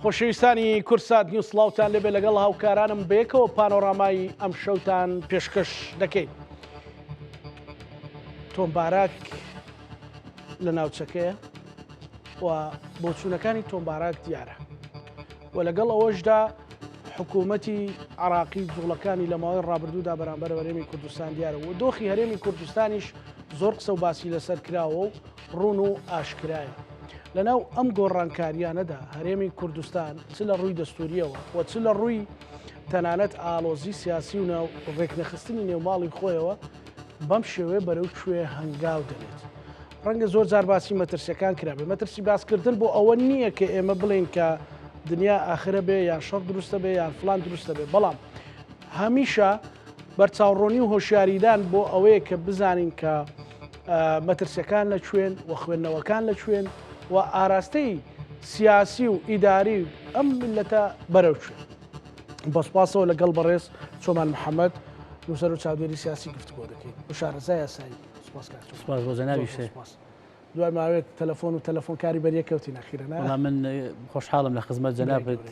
خۆشەویستانی کوردسات نیوز سڵاوتان لێبێ لەگەڵ هاوکارانم بەیەکەوە پانۆرامای ئەم شەوتان پێشکەش دەکەین. تۆم باراک لە ناوچەکەیە و بۆچوونەکانی تۆم باراک دیارە و لەگەڵ ئەوەشدا حکوومەتی عراقی جوڵەکانی لە ماوەی ڕابردوودا بەرامبەر هەرێمی کوردستان دیارە و دۆخی هەرێمی کوردستانیش زۆر قسە و باسی لەسەر کراوە و ڕوون و ئاشکرایە. لەناو ئەم گۆڕانکارییانەدا هەرێمی کوردستان چ لە ڕووی دەستوورییەوە و چ لە ڕووی تەنانەت ئاڵۆزی سیاسی و ناو ڕێکنەخستنی نێوماڵی خۆیەوە بەم شێوەیە بەرەو کوێ هەنگاو دەنێت؟ ڕەنگە زۆر جار باسی مەترسیەکان کرابێ مەترسی باسکردن بۆ ئەوە نییە کە ئێمە بڵێین کە دنیا ئاخرە بێ یان شەڕ دروستە بێ یان فلان دروستە بێ بەڵام هەمیشە بەرچاوڕۆنی و هۆشیاریدان بۆ ئەوەیە کە بزانین کە مەترسیەکان لە کوێن و خوێندنەوەکان لە کوێن و ئاراستەی سیاسی و ئیداری ئەم میللەتە بەرەو کوێ. بە سوپاسەوە لەگەڵ بەڕێز چۆمان محەممەد نووسەر و چاودێری سیاسی گفتوگۆ دەکەین و شارەزای یاسایی. سوپاس کاک چۆمان. سوپاس بۆ جەنابیشت. سوپاس. دوای ماوەیەک تەلەفۆن و تەلەفۆن کاری بەریەکەوتین ئەخیرە نا؟ وەڵا من خۆشحاڵم لە خزمەت جەنابت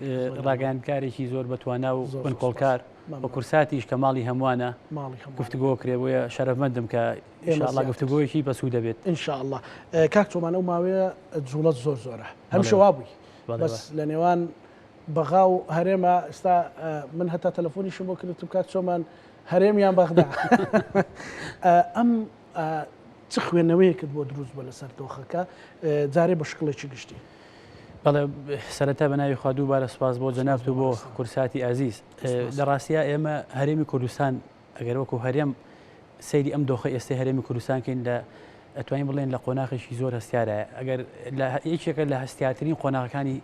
ڕاگەیاندکارێکی زۆر بەتوانا و بنکۆڵکار و کورساتیش کە ماڵی هەمووانە گفتوگۆ کرێ بۆیە شەرەفمەندم کە ئینشاءاللە گفتوگۆیەکی بەسوود دەبێت. ئینشاءاللە کاک چۆمان ئەو ماوەیە جوڵەت زۆر زۆرە هەمیشە وابووی بەس لە نێوان بەغا و هەرێمە ئێستا من هەتا تەلەفۆنیشم بۆ کردم کاک چۆمان هەرێم یان بەغدا ئەم چ خوێندنەوەیەکت بۆ دروست بووە لەسەر دۆخەکە جارێ بە شکڵێکی گشتی؟ بەڵێ سەرەتا بە ناوی خوا دووبارە سوپاس بۆ جەنابت و بۆ کورساتی ئازیز. لە ڕاستیا ئێمە هەرێمی کوردستان ئەگەر وەکو هەرێم سەیری ئەم دۆخە ئێستەی هەرێمی کوردستان کەین لە ئەتوانین بڵێن لە قۆناخێکی زۆر هەستیارە ئەگەر لە یەکێکە لە هەستیارترین قۆناغەکانی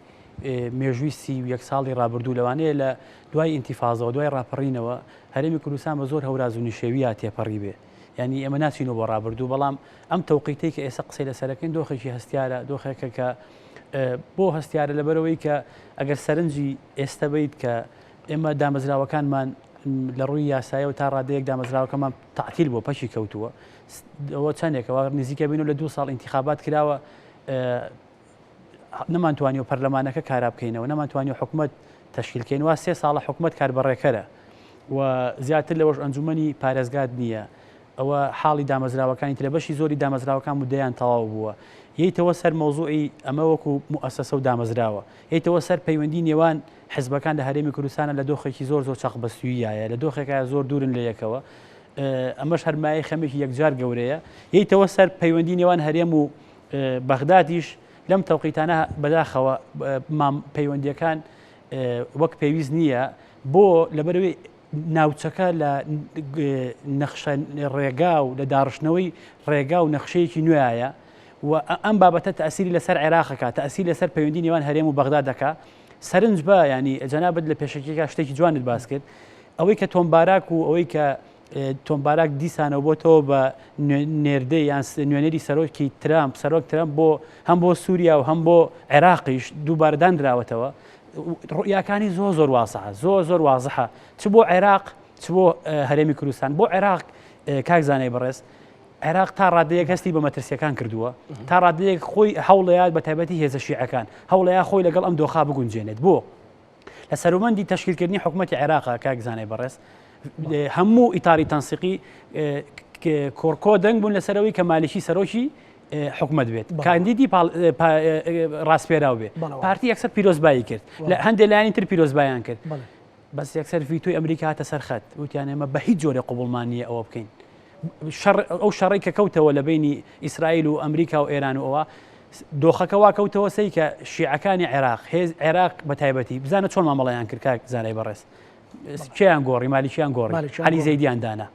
مێژووی 31 ساڵی ڕابردوو لەوانەیە لە دوای ئینتیفازەوە دوای ڕاپەڕینەوە هەرێمی کوردستان بە زۆر هەوراز و نشێویە تێپەڕی بێ یانی ئێمە ناچینەوە بۆ ڕابردوو بەڵام ئەم تەوقیتەی کە ئێستا قسەی لەسەرەکەین دۆخێکی هەستیارە دۆخێکە کە بۆ هەستیارە لەبەرەوەی کە ئەگەر سەرنجی ئێستا بیت کە ئێمە دامەزراوەکانمان لە ڕووی یاسایەوە تا ڕادەیەک دامەزراوەکەمان تعتیل بۆ پەکی کەوتووە ئەوە چەندێکەوە نزیکە بین و لە دو ساڵ انتخابات کراوە نەمانتوانیوە پەرلەمانەکە کارا بکەینەوە، نەمانتوانیوە حکومەت تەشکیل کەین، وا سێ ساڵە حکومەت کاربەڕێکەرە و زیاتر لەوەش ئەنجومەنی پارێزگات نییە. ئەوە حاڵی دامەزراوەکانی ترە، بەشی زۆری دامەزراوەکان مودەیان تەواو بووە. یەیتەوە سەر مەوزوعی ئەمە وەکو موئەسەسە و دامەزراوە. یەیتەوە سەر پەیوەندی نێوان حزبەکان لە هەرێمی کوردستانە لە دۆخێکی زۆر زۆر چەقبەستووییایە، لە دۆخێکایە زۆر دوورن لە یەکەوە. ئەمەش هەر مایەی خەمێکی یەکجار گەورەیە. یەیتەوە سەر پەیوەندی نێوان هەرێم و بەغدادیش لەم تەوقیتانە بەداخەوە مام پەیوەندیەکان وەک پێویست نییە بۆ لەبەرەوەی ناوچەکە لە نەخشە ڕێگا و لە داڕشتنەوەی ڕێگا و نەخشەیەکی نوێیە و ئەم بابەتە تەسیری لەسەر عێراقەکە تەسیر لەسەر پەیوەندی نێوان هەرێم و بەغدا دەکا سەرنج بە ینی جەنابەت لە پێشەکیەکە شتێکی جوانت باس کرد ئەوەی کە تۆم باراک و ئەوەی کە تۆم باراک دیسانەوە بۆتەوە بە نێردەی یان نوێنەری سەرۆکی ترامپ سەرۆک ترامپ بۆ هەم بۆ سووریا و هەم بۆ عێراقیش دووبارە دانراوەتەوە ڕوئیاکانی زۆر زۆر وازحە زۆر زۆر وازحە چ بۆ عێراق چ بۆ هەرێمی کوردستان بۆ عێراق کاک زانای بەڕێز عێراق تا ڕادەیەک هەستی بە مەترسیەکان کردووە تا ڕادەیەک خۆی هەوڵەیات بە تایبەتی هێزە شیعەکان هەوڵەیە خۆی لەگەڵ ئەم دۆخا بگونجێنێت بۆ لە سەروبەندی تەشکیلکردنی حکومەتی عێراقا کاک زانای بەڕێز هەموو ئیتاری تەنسیقی کۆرکۆ دەنگ بوون لەسەرەوەی کە مالکی سەرۆکی حکومت بێت کاندیدی ڕاسپێراو بێت پارتی یەکسەر پیرۆزبایی کرد لە هەندێک لایەنی تر پیرۆزبایان کرد بەس یەکسەر ڤیتۆی ئەمریکا هاتە سەر خەت وتیان ئێمە بە هیچ جۆرێ قوبڵمان نییە ئەوە بکەین ئەو شەڕی کە کەوتەوە لە بینی ئیسرائیل و ئەمریکا و ئێران و ئەوە دۆخەکە وا کەوتەوە سەی کە شیعەکانی عێراق هێز عێراق بە تایبەتی بزانە چۆن مامەڵەیان کرد کاک زانای بەڕێز کێیان گۆڕی مالیکیان گۆڕی عەلی زەیدیان دانا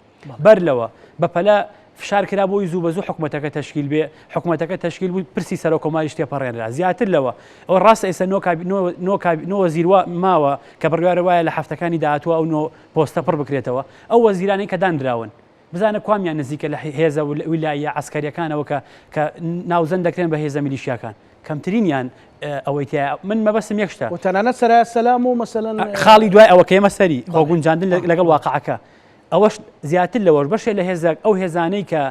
بەر لەوە بەپەلە فشار کرا بۆی زوو بە زوو حکوومەتەکە تەشکیل بێ حکوومەتەکە تەشکیل بوو پرسی سەرۆکۆماریش تێپەڕێنرا زیاتر لەوە ئەوە ڕاستە ئێستا نۆ وەزیر ماوە کە بڕیارە وایە لە هەفتەکانی داهاتووە ئەو نۆ پۆستە پڕ بکرێتەوە ئەو وەزیرانەی کە دانراون بزانە کوامیان نزیکە لە هێزە ویلاییە عەسکەریەکانەوە کە کە ناوزەند دەکرێن بە هێزە میلیشیاکان کەمترینیان ئەوەی تیا من مەبەستم یەک شتە و تەنانەت سەرای سەلام و مەسەلەن خاڵی دوای ئەوە کە ئێمە سەری خۆ گونجاندن لەگەڵ واقعەکە ئەوەش زیاتر لەوەش بەشێ لە هێزە ئەو هێزانەی کە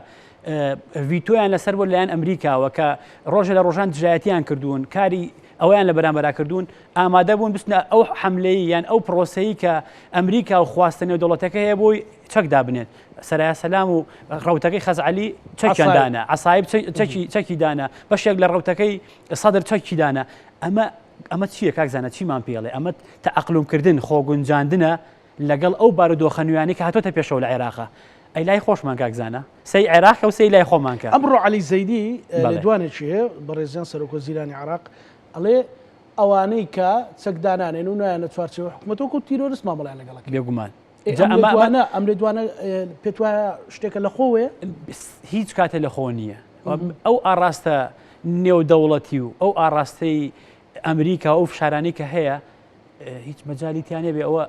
ڤیتۆیان لەسەر بۆ لایەن ئەمریکاوە کە ڕۆژە لە ڕۆژان دژایەتیان کردوون کاری. ئەوەیان لە بەرامبەرا کردوون، ئامادە بوون بچنە ئەو حەملەی یان ئەو پرۆسەی کە ئەمریکا و خواستە نێودەوڵەتەکە هەیە بۆی چەک دابنێن. سەرایا سەلام و ڕەوتەکەی خەزعەلی چەکیان دانا، عەسایب چەکی چەکی دانا، بەشێک لە ڕەوتەکەی سەدر چەکی دانا. ئەمە ئەمە چییە کاک زانا چیمان پێڵێ؟ ئەمە تەئەقلومکردن، خۆگونجاندنە لەگەڵ ئەو بارودۆخە نوێیانەی کە هاتۆتە پێشەوە لە عێراقا. ئەی لای خۆشمان کاک زانا؟ سەی عێراق کە و سەی لای خۆمان کە. ئەمڕۆ عەلی زەیدی لێدوانێکی هەیە، بەڕێزیان سەرۆکوەزیرانی عێراق ئەڵێ ئەوانەی کە چەک دانانێن و نایەنە چوارچێوەی حکومەت وەکو تیرۆرست مامەڵەیان لەگەڵ ئەکرێت. بێگومان. جا ئەم لێدوانە ئەم لێدوانە پێت وایە شتێکە لە خۆوەیە؟ هیچ کاتێ لە خۆ نییە. ئەو ئاڕاستە نێودەوڵەتی و ئەو ئاڕاستەی ئەمریکا و ئەو فشارانەی کە هەیە هیچ مەجالی تیا نەبێ ئەوە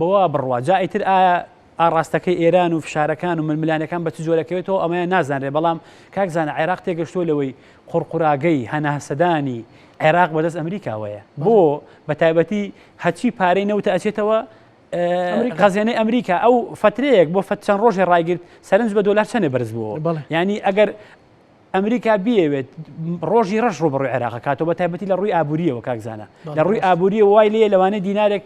بەوە بڕوا جا ئیتر ئایا ئاڕاستەکەی ئێران و فشارەکان و ململانەکان بە چ جۆرەکەوێتەوە ئەمەیان نازانرێ بەڵام کاک زانە عێراق تێگەشتووە لەوەی قڕقراگەی هەناسەدانی عێراق بەدەست ئەمریکاوەیە بۆ بە تایبەتی هەچی پارەی نەوتە ئەچێتەوە خەزێنەی ئەمریکا ئەو فترەیەک بۆ فەت چەند ڕۆژێ ڕایگرت سەرنج بە دۆلار چەندێ بەرز بووە ینی ئەگەر ئەمریکا بیەوێت ڕۆژی ڕەش ڕووبەڕووی عێراق کاتەوە بە تایبەتی لە ڕووی ئابووریەوە کاک زانا لە ڕووی ئابووریەوە وای لێ لەوانەیە دینارێک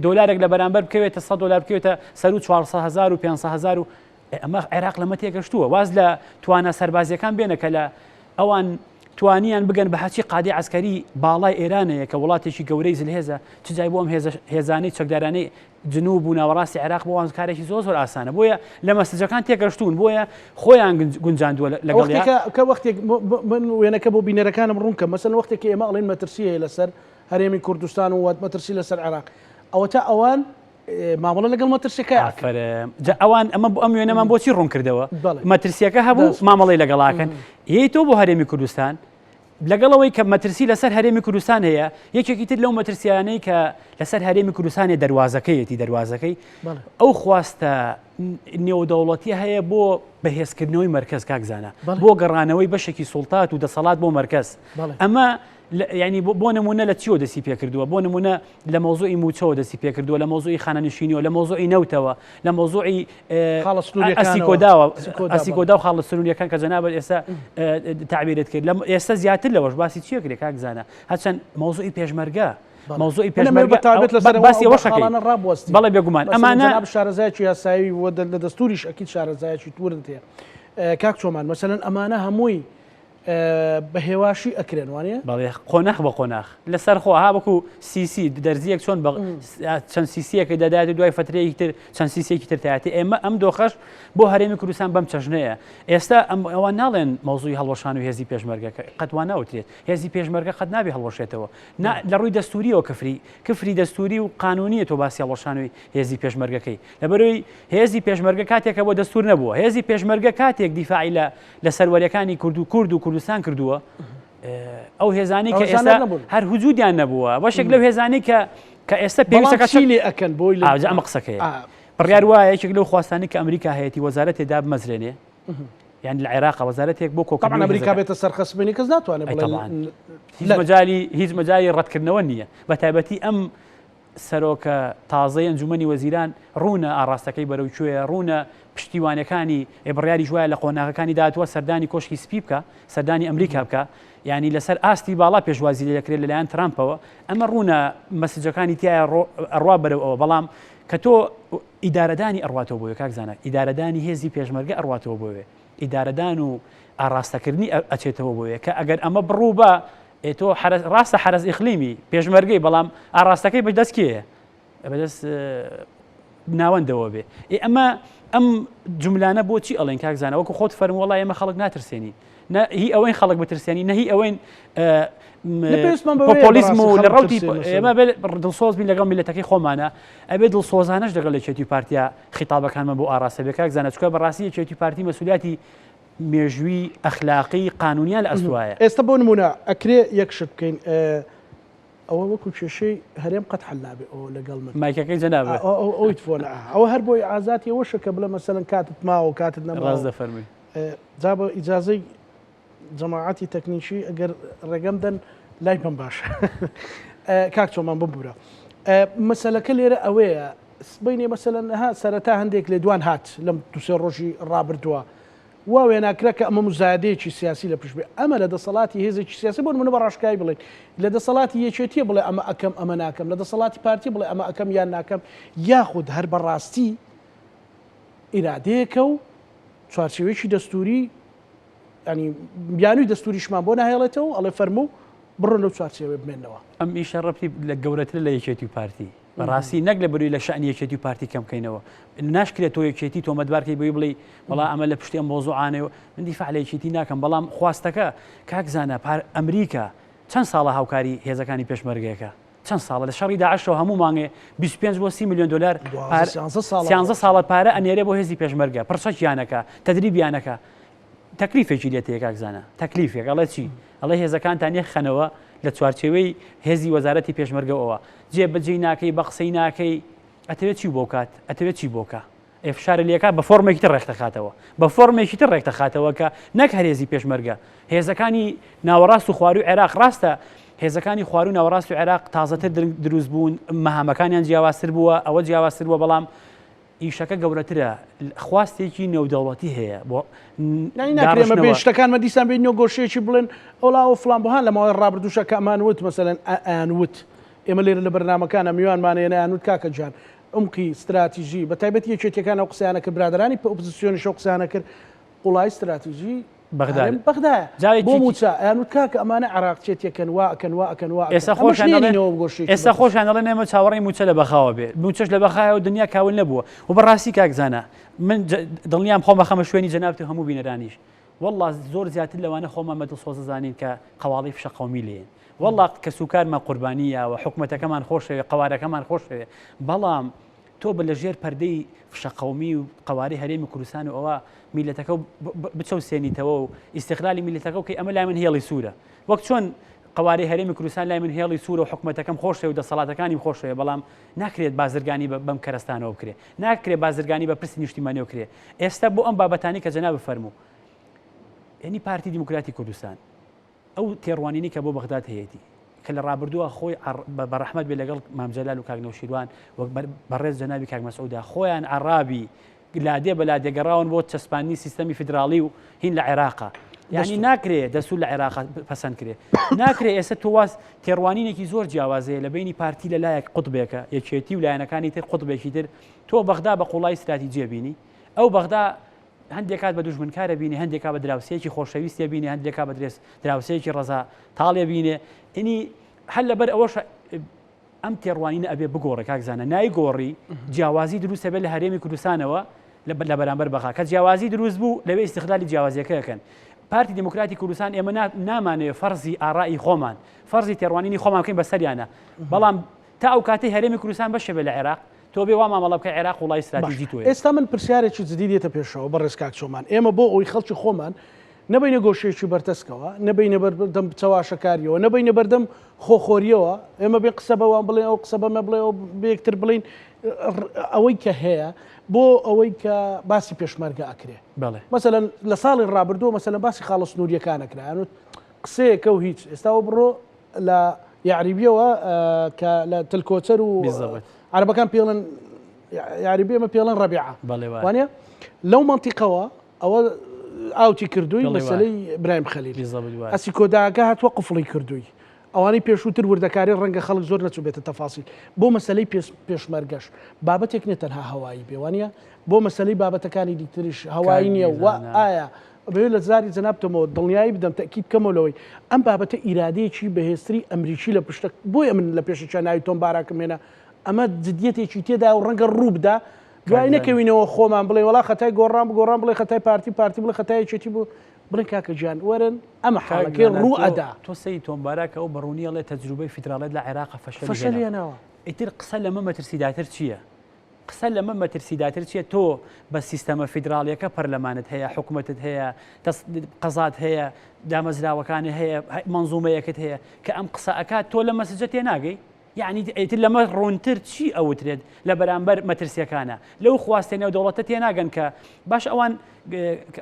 دۆلارێک لە بەرامبەر بکەوێتە 100 دلار بکەوێتە سەر و 400 هزار و 500 هزار و ئەمە عێراق لەمە تێگەشتووە واز لە توانا سەربازیەکان بێنە کە لە ئەوان توانیان بگەن بە هەرچی قادی عسکەری باڵای ئێرانەیە کە وڵاتێکی گەورەی زلهێزە چ جای بۆ ئەم هێزانەی چەکدارانەی جنوب و ناوەڕاستی عێراق بۆ وان کارێکی زۆر زۆر ئاسانە بۆیە لە مەسجەکان تێگەشتوون بۆیە خۆیان گونجاندووە لەگەڵ کە وەختێک من وێنەکە بۆ بینەرەکانم ڕوون کە مەسەن وەختێک ئێمە ئەڵێن مەترسی هەیە لەسەر هەرێمی کوردستان و وات مەترسی لەسەر عێراق ئەوەتا ئەوان مامەڵە لەگەڵ مەترسیەکە جا ئەوان ئەمە بۆ ئەم وێنەمان بۆچی ڕوون کردەوە مەترسیەکە هەبوو مامەڵی لەگەڵاکەن یەی تۆ بۆ هەرێمی کوردستان لەگەڵ ئەوەی کە مەترسی لەسەر هەرێمی کوردستان هەیە، یەکێکی تر لەو مەترسیانەی کە لەسەر هەرێمی کوردستانێ دەروازەکەیەتی دەروازەکەی ئەو خواستە نێودەوڵەتی هەیە بۆ بەهێزکردنەوەی مەرکەز کاک زانا بۆ گەڕانەوەی بەشێکی سوڵتات و دەسەڵات بۆ مەرکەز ئەمە ینی بۆ نمونە لە چیەوە دەستی پێکردووە بۆ نمونە لە مەوزوعی مووچەوە دەستی پێکردووە، لە مەوزوعی خانەنشینیەوە، لە مەوزوعی نەوتەوە، لە مەوزوعی خاڵە سنووریەکانەوە، ئەسیکۆدا و خاڵە سنووریەکان کە جەنابت ئێستا تەعبیرت کرد، لە ئێستا زیاتر لەوەش باسی چییە کرێ کاک زانا، هەرچەند مەوزوعی پێشمەرگە مەوزوعی پێشمەرگە تایبەت لەسەر باسی ئەوەش ئەکەین. ڕابوەستین. بەڵێ بێگومان ئەمانە جەناب شارەزایەکی یاسایی و لە دەستوریش ئەکید شارەزایەکی وردت هەیە. کاک چۆمان مەسەلەن ئەمانە هەمووی بە هێواشی ئەکرێن وانە؟ بەڵێ قۆناخ بە قۆناخ لەسەر خۆ ها وەکو سیسی دەرزیەک چۆن بە چەند سیسیەکە دەدات و دوای فترەیەکی تر چەند سیسێکی تر تایەتی ئێمە ئەم دۆخەش بۆ هەرێمی کوردستان بەم چەژنەیە ئێستا ئەم ئەوان ناڵێن مەوزوعی هەڵوەشان و هێزی پێشمەرگەکە قەت وا ناوترێت هێزی پێشمەرگە قەت نابێ هەڵوەشێتەوە نا لە ڕووی دەستوریەوە کفری کفری دەستوری و قانونیە تۆ باسی هەڵوەشانەوەی هێزی پێشمەرگەکەی لەبەرەوەی هێزی پێشمەرگە کاتێکە بۆ دەستور نەبووە هێزی پێشمەرگە کاتێک دیفاعی لە لە سەروەریەکانی کورد و کورد و کوردستان کردووە ئەو هێزانەی کە ئێستا هەر هجودیان نەبووە بەشێک لەو هێزانەی کە کە ئێستا پێویستەکە چی لێ ئەکەن بۆی لە ئەمە قسەکەی بڕیار وایە یەکێک لەو خواستانی کە ئەمریکا هەیەی وەزارەتێ دابمەزرێنێ یان لە عێراق وەزارەتێک بۆ کۆکردنەوەی ئەمریکا بێتە سەرخەسمێنی کەس ناتوانێت بڵێ هیچ مەجالی هیچ مەجالی ڕەتکردنەوە نییە بە تایبەتی ئەم سەرۆکە تازەی ئەنجومەنی وەزیران ڕوونە ئاڕاستەکەی بەرەو کوێیە، ڕوونە پشتیوانەکانی، ئێ بڕیاریش وایە لە قۆناغەکانی داهاتووە سەردانی کۆشکی سپی بکا، سەردانی ئەمریکا بکا، یانی لەسەر ئاستی باڵا پێشوازی لێ دەکرێت لەلایەن ترامپەوە، ئەمە ڕوونە مەسجەکانی تیایە ئەڕوا بەرەو ئەوە، بەڵام کە تۆ ئیدارەدانی ئەڕواتەوە بۆ وێ کاک زانا، ئیدارەدانی هێزی پێشمەرگە ئەڕواتەوە بۆ وێ، ئیدارەدان و ئاڕاستەکردنی ئەچێتەوە بۆ وێ، کە ئەگەر ئەمە بڕوو بە ئێ تۆ حەرەس ڕاستە حەرەس ئیقلیمی پێشمەرگەی بەڵام ئاڕاستەکەی بە دەست کێیە بەدەست ناوەندەوە بێ ئێ ئەمە ئەم جملانە بۆچی ئەڵێن کاک زانە وەکو خۆت فەرموو وەڵا ئێمە خەڵک ناترسێنین نە هی ئەوەین خەڵک بترسێنی نە هی ئەوەین پۆپۆلیزم و لە ڕوتی ئێمە دڵسۆز بین لەگەڵ میلەتەکەی خۆمانە ئەبێ دڵسۆزانەش لەگەڵ یەکێتی پارتیا خیتابەکانمان بۆ ئاراستە بێ کاک زانە چکە بەڕاستی یەکێتی پارتی مەسولیاتی مێژووی، ئەخلاقی، قانونیان لە ئەستۆایە. ئێستا بۆ نموونە ئەکرێ یەک شت بکەین ئەوە وەکو کێشەی هەرێم قەت حەل نابێ ئەوە لەگەڵ من. مایکەکەی جەنابت. ئەویت فۆنە ئەوە هەر بۆی ئازاتی ئەوەشە کە بڵێ مەسەلەن کاتت ماوە کاتت نەماوە. ڕاست دەفەرمووی. جا بە ئیجازەی جەماعەتی تەکنیکی ئەگەر ڕێگەم دەن لای بەم باشە. کاک چۆمان بمبورە. مەسەلەکە لێرە ئەوەیە سبەینێ مەسەلەن ها سەرەتا هەندێک لێدوان هات لەم دوسێ ڕۆژی ڕابردووە. وا وێناکرا کە ئەمە موزایەدەیەکی سیاسی لە پشت بێ. ئەمە لە دەسەڵاتی هێزێکی سیاسی، بۆ نموونە بە ڕاشکاوی بڵێین، لە دەسەڵاتی یەکێتییە بڵێ ئەمە ئەکەم ئەمە ناکەم، لە دەسەڵاتی پارتییە بڵێ ئەمە ئەکەم یان ناکەم، یاخود هەر بە ڕاستی ئیرادەیەکە و چوارچێوەیەکی دەستووری، یانی بیانووی دەستووریشمان بۆ ناهێڵێتەوە و ئەڵێ فەرموو بڕۆن لەو چوارچێوەیە بمێننەوە. ئەم ئیشە ڕەبتی لە گەورەترە لە یەکێتی و پارتی. بەڕاستی نەک لە بەروی لە شەئنی یەکێتی و پارتی کەم کەینەوە ناشکرێت تۆ یەکێتی تۆمەتبار کەی بەوی بڵێی وەڵا ئەمە لە پشتی ئەم مەوزوعانەیە من دیفاع لە یەکێتی ناکەم بەڵام خواستەکە کاک زانا پار ئەمریکا چەند ساڵە هاوکاری هێزەکانی پێشمەرگەیەکە چەند ساڵە لە شەڕی داعشەوە هەموو مانگێ 25 بۆ 30 میلیۆن دلار سیانزە ساڵە پارە ئەنێرێ بۆ هێزی پێشمەرگە پڕچەکیانەکە تەدریبیانەکە تەکلیفێکی لێ تێ کاک زانا تەکلیفێک ئەڵێ چی ئەڵێ هێزەکانتان یەکخەنەوە لە چوارچێوەی هێزی وەزارەتی پێشمەرگەوە جێ بەجێی ناکەی بە قسەی ناکەی ئەتەوێت چی بۆ کات ئەتەوێت چی بۆکە ئێ فشارە لێکا بە فۆرمێکی تر ڕێکدەخاتەوە بە فۆرمێکی تر ڕێکدەخاتەوە کە نەک هەرێزی پێشمەرگە هێزەکانی ناوەڕاست و خواروی عێراق ڕاستە هێزەکانی خواروو ناوەڕاست و عێراق تازەتر دروست بوون مەهامەکانیان جیاوازتر بووە ئەوە جیاوازتر بووە بەڵام ئیشەکە گەورەترە خواستێکی نێودەوڵەتی هەیە بۆ یانی ناکرێ ئێمە بێین شتەکانمان دیسان بێینەوە گۆشەیەکی بڵێن ئەوڵا ئەو فڵان بۆ ها لە ماوەی ڕابردووشا کە ئەمان وت مەسەلەن ئەیان وت ئێمە لێرە لە بەرنامەکانە میوانمان هێنا ئەیان وت کاکە گیان عومقی ستراتیژی بە تایبەتی یەکێتیەکان ئەو قسەیانە کرد برادەرانی ئۆپزسیۆنیش ئەو قسانە کرد قوڵایی ستراتیژی بەغدا هەرێم بەغدایە جارێکی بۆ مووچە ئەیان وت کاکە ئەمانە عێراقچێتیەکەن وا ئەکەن وا ئەکەن وا ئەکەن ئێستا ئەمەش خۆشیان دەڵێن نێنینەوە گۆشەیەکی ئێستا بەرتەسک. خۆشیان دەڵێن ئێمە چاوەڕێی مووچە لە بەغاوە بێ مووچەش لە بەغایەوە دنیا کاول نەبووە و بەڕاستی کاک زانا من دڵنیام خۆم ئەخەمە شوێنی جەنابت و هەموو بینەرانیش والله زۆر زیاتر لەوانە خۆمان بە دڵسۆز دەزانین کە قەواڵی فشە قەومی لێن والله کەسوکارمان قوربانی یاوە حکومەتەکەمان خۆشەوێ قەوارەکەمان خۆشەوێ بەڵام تۆ بە لە ژێر پەردەی فشە قەومی و قەوارەی هەرێمی کوردستان و ئەوە میلەتەکە و بچەوسێنیتەوە و ئیستغلالی میلەتەکە و کەی ئەمە لای من هێڵی سوورە وەک چۆن قەوارەی هەرێمی کوردستان لای من هێڵی سوورە و حکومەتەکەم خۆشەوێ و دەسەڵاتەکانیم خۆشەوێ بەڵام ناکرێت بازرگانی بەم کەرەستانەوە بکرێ ناکرێت بازرگانی بە پرسی نیشتیمانیەوە کرێ ئێستا بۆ ئەم بابەتانی کە جەنابت فەرموو یعنی پارتی دیموکراتی کوردستان ئەو تێڕوانینەی کە بۆ بەغداد هەیەتی کە لە ڕابردووە خۆی بە ڕەحمەت بێ لەگەڵ مام جەلال و کاک نەوشیروان وەک بەڕێز جەنابی کاک مەسعودا خۆیان عەڕابی لادێ بە لادێ گەڕاون بۆ چەسپاندنی سیستەمی فیدراڵی و هین لە عێراقا یعنی ناکرێ دەسوور لە عێراق پەسەند کرێ ناکرێ ئێستا تۆ واز تێڕوانینێکی زۆر جیاوازەیە لە بینی پارتی لە لایەک قوتبێکە یەکێتی و لایەنەکانی تر قوتبێکی تر تۆ بەغدا بە قوڵایی ستراتیجیە بینی ئەو بەغدا هەندێک کات بە دوژمنکارە بینێ، هەندێک کات بە دراوسێیەکی خۆشەویستێ بینێ، هەندێک کات بە درێس دراوسێیەکی ڕەزا تاڵێ بینێ. ئینی هەر لەبەر ئەوەش ئەم تێڕوانینە ئەبێ بگۆڕێ کاک زانا. نایگۆڕی جیاوازی دروست ئەبێ لە هەرێمی کوردستانەوە لە بەرامبەر بەغا. کە جیاوازی دروست بوو لەوێ ئیستغلالی جیاوازیەکە ئەکەن. پارتی دیموکراتی کوردستان ئێمە نامانەوێ فەرزی ئاڕائی خۆمان، فەرزی تێڕوانینی خۆمان بکەین بەسەریانە. بەڵام تا ئەو کاتەی هەرێمی کوردستان بەشێ بێ لە عێراق، تۆ بێ وا مامەڵە بکە عێراق وڵای ستراتیجی تۆیە. ئێستا من پرسیارێکی جدی دێتە پێشەوە بەڕێز کاک چۆمان، ئێمە بۆ ئەوەی خەڵکی خۆمان نەبەینە گۆشەیەکی بەرتەسکەوە، نەبەینە بەردەم چەواشەکاریەوە، نەبەینە بەردەم خۆخۆریەوە، ئێمە بێ قسە بەوان بڵێن ئەو قسە بەمە بڵێ ئەو بە یەکتر بڵێین ئەوەی کە هەیە بۆ ئەوەی کە باسی پێشمەرگە ئەکرێ. بەڵێ. مەسەلەن لە ساڵی ڕابردووە مەسەلەن باسی خاڵە سنووریەکان ئەکرا، یان قسەیەکە و هیچ، ئێستا ئەوە بڕۆ لە یەعریبیەوە کە لە تل کۆچەر و عەرەبەکان پێڵن یاریبی ئەمە پێڵن ڕەبیعە وانە لەو منتیقەوە ئەوە ئاوتی کردووی مەسلەی برایم خەلیل ئەسی کۆداگە هاتووە قفڵی کردووی ئەوانەی پێشووتر وردەکاری ڕەنگە خەڵک زۆر نەچوو بێتە تەفاسیل بۆ مەسلەی پێشمەرگەش بابەتێک نیە تەنها هەوایی بێوانە بۆ مەسلەی بابەتەکانی دیتریش هەوایی نییە و ئایا ئەمەوێت لە زاری جەنابتەمەوە دڵنیایی بدەم، تەئکید بکەمەوە لەوەی ئەم بابەتە ئیرادەیەکی بەهێزتری ئەمریکی لە پشتە، بۆیە من لە پێشەکیا ناوی تۆم باراکم هێنا، ئەمە جدیەتێکی تێدایە و ڕەنگە ڕوو بدا، دوای نەکەوینەوە خۆمان بڵێین وەڵا خەتای گۆڕان بوو، گۆڕان بڵێ خەتای پارتی، پارتی بڵێ خەتای یەکێتی بوو، بڵێن کاکە گیان وەرن ئەمە حاڵەکەی ڕوو ئەدا. تۆ سەیری تۆم باراک ئەو بە ڕوونی ئەڵێ تەجروبەی فیدراڵیەت لە عێراق فەشەلی هێناوە. ئیتر قسە لەمە مەترسیدارتر چییە؟ قسە لەمە مەترسیداتر چیە تۆ بە سیستەمە فیدراڵیەکە پەرلەمانت هەیە حکومەتت هەیە قەزات هەیە دامەزراوەکانی هەیە مەنزومەیەکت هەیە کە ئەم قسە ئەکات تۆ لە مەسجە تێناگەی یعنی ئیتر لەمە ڕوونتر چی ئەوترێت لە بەرامبەر مەترسیەکانە لەو خواستێ نێودەوڵەتە تێناگەن کە باش ئەوان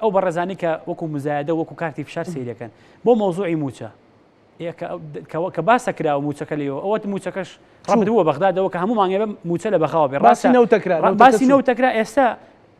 ئەو بەڕێزانی کە وەکو مزایدە وەکو کارتی فشار سیرەکەن بۆ مەوزوعی موچە کە باسە کراوە موچەکە لێەوە ئەوەت موچەکەش ڕەبت بووە بەغدادەوە کە هەموو مانگێ بە موچە لە بەغاوە بێ ڕاستی نەوتەکرا باسی نەوتەکرا ئێستا.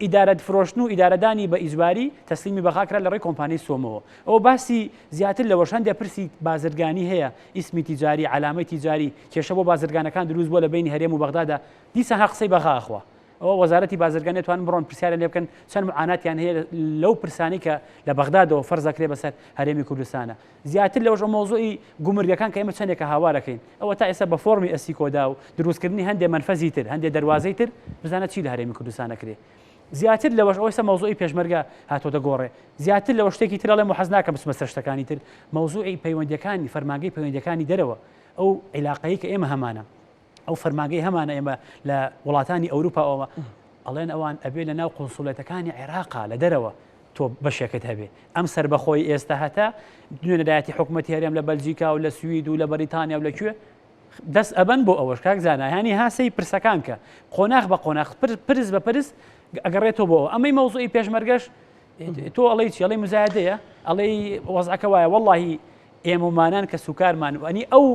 ئیدارە فرۆشتن و ئیدارەدانی بە ئیجباری تەسلیمی بەغا کرا لە ڕێی کۆمپانیای سۆمۆوە. ئەوە باسی زیاتر لەوەش هەندێ پرسی بازرگانی هەیە، ئیسمی تیجاری، عەلامەی تیجاری، کێشە بۆ بازرگانەکان دروست بووە لە بەینی هەرێم و بەغدادا، دیسان هەر قسەی بەغا ئەخوا. ئەوە وەزارەتی بازرگانی ئەتوانن بڕۆن پرسیاریان لێ بکەن چەند معاناتیان هەیە لەو پرسانەی کە لە بەغدادەوە فەرز ئەکرێ بەسەر هەرێمی کوردستانە. زیاتر لەوەش ئەو مەوزوعی گومرگەکان کە ئێمە چەندێکە هاوارەکەین ئەوە تا ئێستا بە فۆرمی ئەسیکۆدا و دروستکردنی هەندێ مەنفەزی تر هەندێ دەروازەی تر بزانە چی لە هەرێمی کوردستان ئەکرێ. زیاتر لەوەش ئەوەی سە مەوزوعی پێشمەرگە هاتۆتە گۆڕێ. زیاتر لەوە شتێکی تر ئەڵێم و حەز ناکەم بچمە سەر شتەکانی تر، مەوزوعی پەیوەندیەکانی فەرمانگەی پەیوەندیەکانی دەرەوە ئەو عیلاقەی کە ئێمە هەمانە ئەو فەرمانگەی هەمانە ئێمە لە وڵاتانی ئەوروپا ئەوە ئەڵێن ئەوان ئەبێ لە ناو قونسوڵێتەکانی عێراقا لە دەرەوە تۆ بەشێکت هەبێ ئەم سەربەخۆی ئێستا هەتا نوێنەرایەتی حکوومەتی هەرێم لە بەلجیکا و لە سوید و لە بەریتانیا و لە کوێ دەست ئەبەن بۆ ئەوەش کاک زانا هەنی هاسەی پرسەکان کە قۆناغ بە قۆناغ پرس بە پرس ئەگەڕێتەوە بۆ ئەمەی مەوزوعی پێشمەرگەش تۆ ئەڵێی چی ئەڵێی مزایدەیە ئەڵێی وەزعەکە وایە وەڵڵاهی ئێمەمانان کە سوکارمان و ئەنی ئەو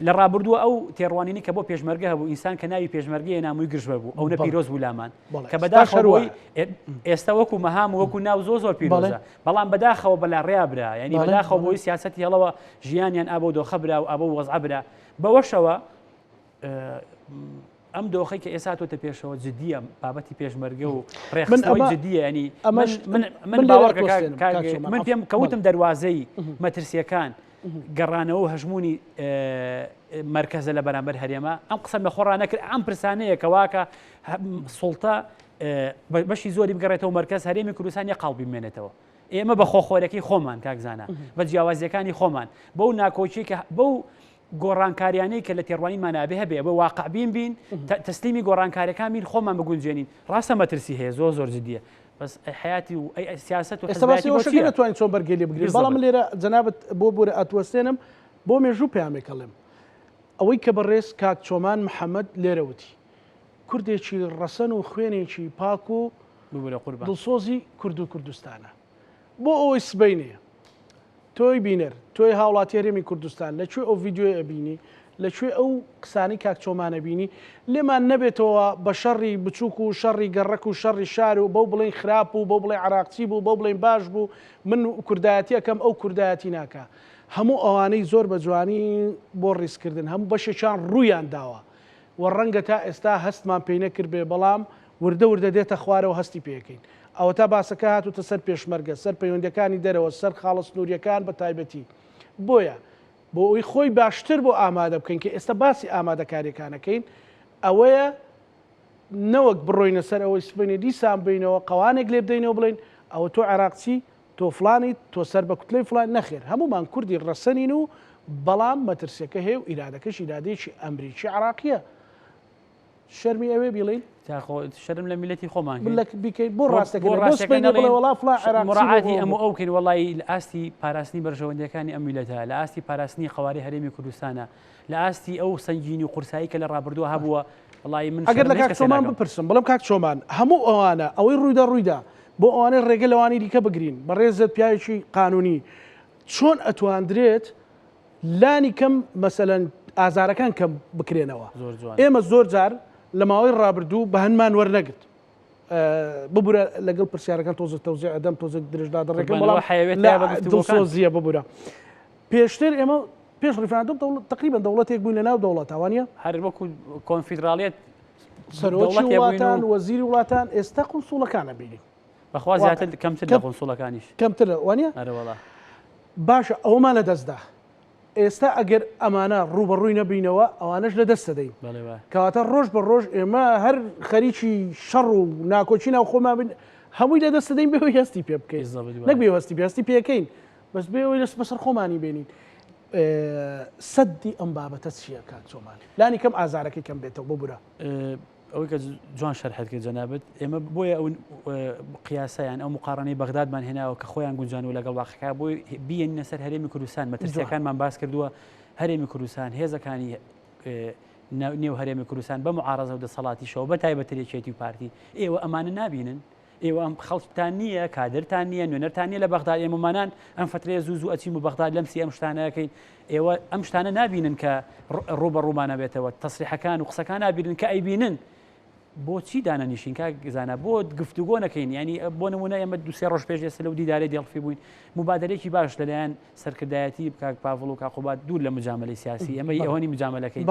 لە ڕابردووە ئەو تێڕوانینی کە بۆ پێشمەرگە هەبوو ئینسان کە ناوی پێشمەرگەیە نامووی گرژ بوو ئەو نە پیرۆز بوو لامان کە بەداخەوەی ئێستا وەکو مەهام وەکو ناو زۆ زۆر پیرۆزە بەڵام بەداخەوە بەلا ڕێیا برا ینی بەداخەوە بۆی سیاستی هەڵەوە ژیانیان ئابۆ دۆخە برا و ئابۆ وەزع برا بەوەشەوە ئەم دۆخەی کە ئێستا هاتۆتە پێشەوە جدیە بابەتی پێشمەرگە و ڕێکخستنەوەی جدیە ینی ئەمەش من من باوەڕ من پێم کەوتم دەروازەی مەترسیەکان گەڕانەوە و هەژمونی مرکزە لە بەرامبەر هەرێمە ئەم قسەم لە خۆڕا نەکرد ئەم پرسانەیە کەواکە سوڵتە بەشی زۆری بگەڕێتەوە مرکز هەرێمی کوردستان یە قاڵ بمێنێتەوە ئێمە بە خۆخۆرەکەی خۆمان کاک زانا بە جیاوازیەکانی خۆمان بەو ناکۆکی کە بەو گۆڕانکاریانەی کە لە تێڕوانینمانا ئەبێ هەبێ، ئەبێ واقعبین بین، تەسلیمی گۆڕانکاریەکان بین، خۆمان بگونجێنین. ڕاستە مەترسی هەیە، زۆر زۆر جدیە، بەس ئەی حەیاتی و ئەی سیاسەت و ئێستا باسی حزبایەتی بۆ ئەوەشەکەی چییە؟ نەتوانین چۆن بەرگەی لێ بگرین، بەڵام بالضبط. من لێرە جەنابت بۆ بورە ئەتوەستێنم، بۆ مێژوو پەیامێک ئەڵێم. ئەوەی کە بەڕێز کاک چۆمان محەمەد لێرە وتی، کوردێکی ڕەسەن و خوێنێکی پاک و ببورە قوربان. دڵسۆزی کورد و کوردستانە. بۆ ئەوەی سبەینێ تۆی بینەر، تۆی هاوڵاتی هەرێمی کوردستان لە کوێ ئەو ڤیدیۆیە ئەبینی، لە کوێ ئەو قسانەی کاک چۆمان ئەبینی، لێمان نەبێتەوە بە شەڕی بچوک و شەڕی گەڕەک و شەڕی شار و بەو بڵێین خراپ بوو، بەو بڵێین عەراقچی بوو، بەو بڵێین باش بوو، من کوردایەتی ئەکەم ئەو کوردایەتی ناکا. هەموو ئەوانەی زۆر بە جوانی بۆ ڕیزکردن، هەموو بەشێکیان ڕوویان داوە و ڕەنگە تا ئێستا هەستمان پێی نەکردبێ، بەڵام وردە وردە دێتە خوارەوە هەستی پێکەین. ئەوەتا باسەکە هاتووتە سەر پێشمەرگە، سەر پەیوەندیەکانی دەرەوە، سەر خاڵە سنووریەکان بە تایبەتی. بۆیە بۆ ئەوەی خۆی باشتر بۆ ئامادە بکەین کە ئێستا باسی ئامادەکاریەکان ئەکەین ئەوەیە نەوەک بڕۆینە سەر ئەوەی سبەینێ دیسان بینەوە قەوانێک لێ بدەینەوە بڵێین ئەوە تۆ عێراقچی، تۆ فڵانیت، تۆ سەر بە کوتلەی فڵان، نەخێر هەموومان کوردی ڕەسەنین و بەڵام مەترسیەکە هەیە و ئیرادەکەش ئیرادەیەکی ئەمریکی عێراقیە. شەرمی ئەوێ بیڵێین؟ تا خۆ شەرم لە میلەتی خۆمان کەین. بلە بیکەین بۆ ڕاستەکەی بۆ بۆ ڕاستەکە سبەینێ بڵێ نەڵێین وەڵا فڵان عێراقچی بوو مراعاتی بۆ ئەم و ئەو کەین وەڵی لە ئاستی پاراستنی بەرژەوەندیەکانی ئەم میلەتە لە ئاستی پاراستنی قەوارەی هەرێمی کوردستانە لە ئاستی ئەو سەنگینی و قورسایی کە لە ڕابردووە هەبووە وەڵی من ئەگەر شەرم لە لە هیچ کاک کەسێ چۆمان ناکەم. بپرسم بڵێم کاک چۆمان هەموو ئەوانە ئەوەی ڕوویدا ڕوویدا بۆ ئەوانەی ڕێگە لەوانی دیکە بگرین بەڕێزت پیاوێکی قانونی چۆن ئەتواندرێت لانی کەم مەسەلەن ئازارەکان کەم بکرێنەوە. زۆر جوان. ئێمە زۆر جار لە ماوەی ڕابردوو بە هەندمان وەرنەگرت. ببورە لەگەڵ پرسیارەکان تۆزێک تەوزیع ئەدەم تۆزێک درێژدادەڕێکم قوربان بەڵام ئەوە حەیەوێت لە تیا بە گفتوگۆکان. دڵسۆزییە ببورە. پێشتر ئێمە پێش ڕیفراندۆم دەوڵەت تەقریبەن دەوڵەتێک بووین لە ناو دەوڵەتا وانییە؟ هەر وەکوو کۆنفیدراڵیەت سەرۆکی دەوڵەتێ بووین وڵاتان و وەزیری وڵاتان ئێستا قونسوڵەکان ئەبینین. بەخوا زیاتر کەمتر لە قونسوڵەکانیش. کەمتر وانییە؟ ئەرەوەڵا. باشە ئەوەمان لەدەست دا ئێستا ئەگەر ئەمانە ڕووبەڕووی نەبینەوە ئەوانەش لەدەست دەدەین کەواتە ڕۆژ بە ڕۆژ ئێمە هەر خەریکی شەڕ و ناکۆکی ناو خۆمان بین هەمووی لەدەست دەدەین بێەوەی هەستی پێ بکەین نەک بێ هەستی پێ هەستی پێکەین بەس بێەوەی لەس بەسەر خۆمانی بێنین سەدی ئەم بابەتە چییە کاک چۆمان لانی کەم ئازارەکەی کەم بێتەوە ببورە ئەوەی کە جوان شەرحت کرد جەنابت ئێمە بۆیە ئەو قیاسەیان ئەو مقاڕنەی بەغدادمان هێناوە کە خۆیان گونجان و لەگەڵ واقعەکە بۆی بیێنینە سەر هەرێمی کوردستان مەترسیەکانمان باس کردووە هەرێمی کوردستان هێزەکانی نێو هەرێمی کوردستان بە معارەزە و دەسەڵاتیشەوە بە تایبەتر یەکێتی و پارتی ئێوە ئەمانە نابینن ئێوە ئەم خەڵکتان نییە، کادرتان نییە، نوێنەرتان نییە لە بەغداد، ئێمەمانان ئەم فترەیە زوو زوو ئەچین بۆ بەغداد لەمسی ئەم شتانە ئەکەین، ئێوە ئەم شتانە نابینن کە ڕوو بە ڕوومان ئەبێتەوە، تەسریحەکان و قسەکان نابینن کە ئەیبینن. بۆچی دانەنیشین کاک زانا بۆ گفتوگۆ نەکەین ینی بۆ نمونە ئێمە دوسێ ڕۆژ پێش ئێستا لەو دیدارەی دێڵفی بووین مبادرێکی باش لەلایەن سەرکردایەتی کاک پاڤڵ و کاقوبات دوور لە مجاملەی سیاسی ئەمە ئەوەنی مجاملەکەی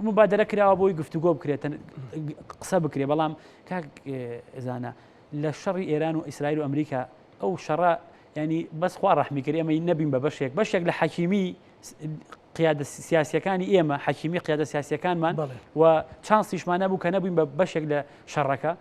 مبادرە کراوە بۆی گفتوگۆ بکرێت قسە بکرێ بەڵام کاک زانا لە شەڕی ئێران و ئیسرائیل و ئەمریکا ئەو شەڕە ینی بەس خوا ڕەحمی کرد ئێمە نەبین بە بەشێک بەشێک لە حەکیمی قیادە سیاسیەکانی ئێمە حەکیمی قیادە سیاسیەکانمان و چانسیشمان نەبوو کە نەبووین بە بەشێک لە شەڕەکە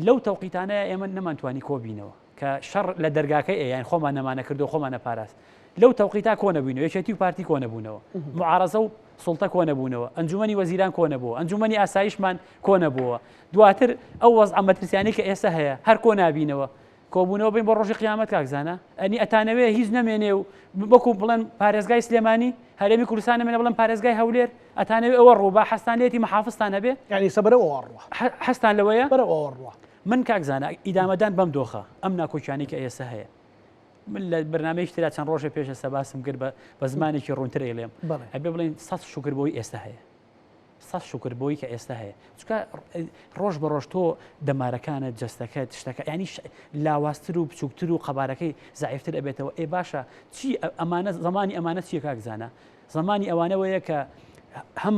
لەو تەوقیتانەیە ئێمە نەمانتوانی کۆبینەوە کە شەڕ لە دەرگاکەی ئەیان خۆمان نەمانە کردو خۆمانە پاراست لەو تەوقیتا کۆ نەبووینەوە یەکێتی و پارتی کۆ نەبوونەوە معارەزە و سوڵتە کۆ نەبوونەوە ئەنجومەنی وەزیران کۆ نەبووە ئەنجومەنی ئاسایشمان کۆ نەبووە دواتر ئەو وەزعە مەترسیانەی کە ئێستا هەیە هەر کۆ نابینەوە کۆبوونەوە بین بۆ ڕۆژی قیامەت کاک زانا ئەنی ئەتانەوێ هیچ نەمێنێ و وەکو بڵێن پارێزگای سلێمانی هەرێمی کوردستان نەمێنێ بڵێن پارێزگای هەولێر ئەتانەوێ ئەوە ڕووبا حەستان لێتی محافزتان هەبێ یعنی ئێستا بەرەو ئەوە ڕوە حەستان لەوەیە بەرەو ئەوە ڕوە من کاک زانا ئیدامەدان بەم دۆخە ئەم ناکۆکیانەی کە ئێستا هەیە من لە بەرنامەیەکی ترا چەند ڕۆژێ پێش ئێستا باسم کرد بە زمانێکی ڕوونتر ئەیڵێم ئەبێ بڵێن سەد شوکر بۆی ئێستا هەیە سەد شوکر بۆی کە ئێستا هەیە چونکە ڕۆژ بە ڕۆژ تۆ دەمارەکانت جەستەکەت شتەکە ینی لاوازتر و بچووکتر و قەبارەکەی زعیفتر ئەبێتەوە ئێ باشە چی ئەمانە زمانی ئەمانە چیە کاک زانە زمانی ئەوانەوەیە کە هەم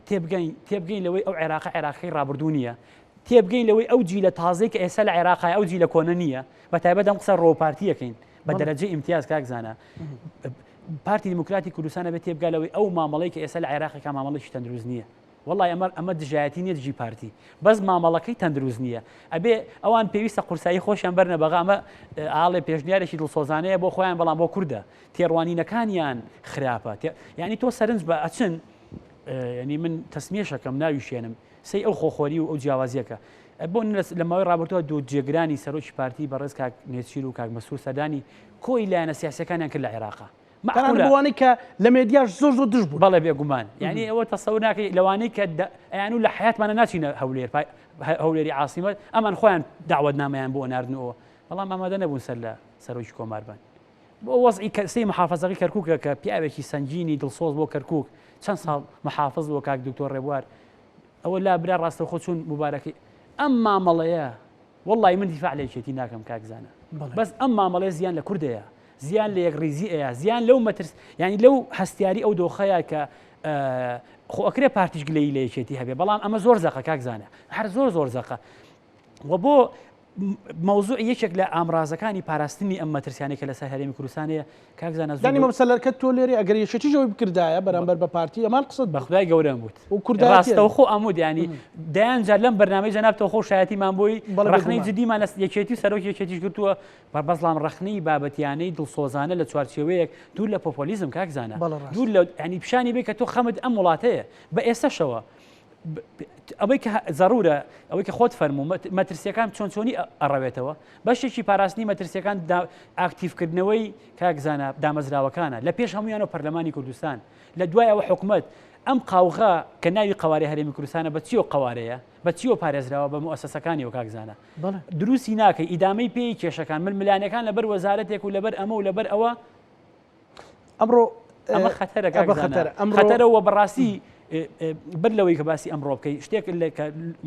تێبگەین تێبگەین لەوەی ئەو عێراقە عێراقی ڕابردوو نییە تێبگەین لەوەی ئەو جیلە تازەی کە ئێستا لە عێراقای ئەو جیلە کۆنە نییە بە تایبەت ئەم قسە ڕۆپارتیەکەین بە دەرەجەی ئیمتیاز کاک زانە پارتی دیموکراتی کوردستان ئەبێت تێبگا لەوەی ئەو مامەڵەی کە ئێستا لە عێراقێکا مامەڵێکی تەندروست نییە وەڵی ئەمە ئەمە دژایەتی نییە دژی پارتی بەس مامەڵەکەی تەندروست نییە ئەبێ ئەوان پێویستە قورسایی خۆشیان بەرنە بەغا ئەمە ئاڵێ پێشنیارێکی دڵسۆزانەیە بۆ خۆیان بەڵام بۆ کوردە تێڕوانینەکانیان خراپە یعنی تۆ سەرنج بە ئەچن ینی من تەسمیەشەکەم ناویشێنم سەی ئەو خۆخۆری و ئەو جیاوازیەکە بۆ لە ماوەی ڕابردووە دوو جێگرانی سەرۆکی پارتی بەڕێز کاک نێچیر و کاک مەسرور سەردانی کۆی لایەنە سیاسیەکانیان کرد لە عێراقا. تەنانەت بۆ وانەی کە لە مێدیاش زۆر زۆر دژ بوون. بەڵێ بێگومان یعنی ئەوە تەسەور ناکەی لەوانەی کە ئەیان و لە حیاتمانە ناچینە هەولێر هەولێری عاسیمە ئەمان خۆیان داوەتنامەیان بۆ ناردنەوە بەڵام ئامادە نەبوون سەر لە سەرۆکی کۆمار بن. بۆ وەزعی کەسەی محافەزەکەی کەرکوکە کە پیاوێکی سەنگینی دڵسۆز بۆ کەرکوک چەند ساڵ محافز بۆ کاک دکتۆر ڕێبوار ئەوە لا برا ڕاستەوخۆ چوون موبارەکەی ئەم مامەڵەیە وەڵی من دیفاع لە یەکێتی ناکەم کاک زانا بەس ئەم مامەڵەیە زیان لە کوردەیە زیان لە یەکڕیزی ئەیە زیان لەو مەترس یعنی لەو هەستیاری ئەو دۆخەیە کە خۆ ئەکرێ پارتیش گلەیی لە یەکێتی هەبێ بەڵام ئەمە زۆر زەقە کاک زانە هەر زۆر زۆر زەقە و بۆ مەوزوعی یەکێک لە ئامرازەکانی پاراستنی ئەم مەترسیانەی کە لەسەر هەرێمی کوردستان هەیە کاک زانا زۆر یانی مەبەستە لەرکە تۆ لێرەی ئەگەر یەکێتیش ئەوەی بکردایە بەرامبەر بە پارتی ئەمان قسەت بە خودای گەورەم وت و کوردایەتیە. ڕاستەوخۆ ئەموت یانی دەیان جار لەم بەرنامەی جەنابتەوە خۆ شایەتیمان بۆی بەڵێ ڕەخنەی بێگومان. جدیمان لە یەکێتی و سەرۆکی یەکێتیش گرتووە بە بەڵام ڕەخنەی بابەتیانەی دڵسۆزانە لە چوارچێوەیەک دوور لە پۆپۆلیزم کاک زانا بەڵێ ڕاستە. دوور لە یانی پیشانی بێ کە تۆ خەمت ئەم وڵاتەیە بە ئێستەشەوە ئەوەی کە زەرورە ئەوەی کە خۆت فەرموو مەترسیەکان چۆن چۆنی ئەڕەوێتەوە بەشێکی پاراستنی مەترسیەکان ئاکتیفکردنەوەی کاک زانا دامەزراوەکانە لە پێش هەمویانەوە پەرلەمانی کوردستان لە دوای ئەوە حکومت ئەم قاوغە کە ناوی قوارەی هەرێمی کوردستانە بە چیەوە قوارەیە بە چیەوە پارێزراوە بە موسسەکانی و کاک زانا دروستی ناکەی ئیدامەی پێی کێشەکان ململانەکان لەبەر وەزارەتێک و لەبەر ئەمە و لەبەر ئەوە ئەمڕۆ ئەمە خەتەرە کاک زانا خەتەرە و بەڕاستی بەر لەوەی کە باسی ئەمڕۆ بکەی شتێک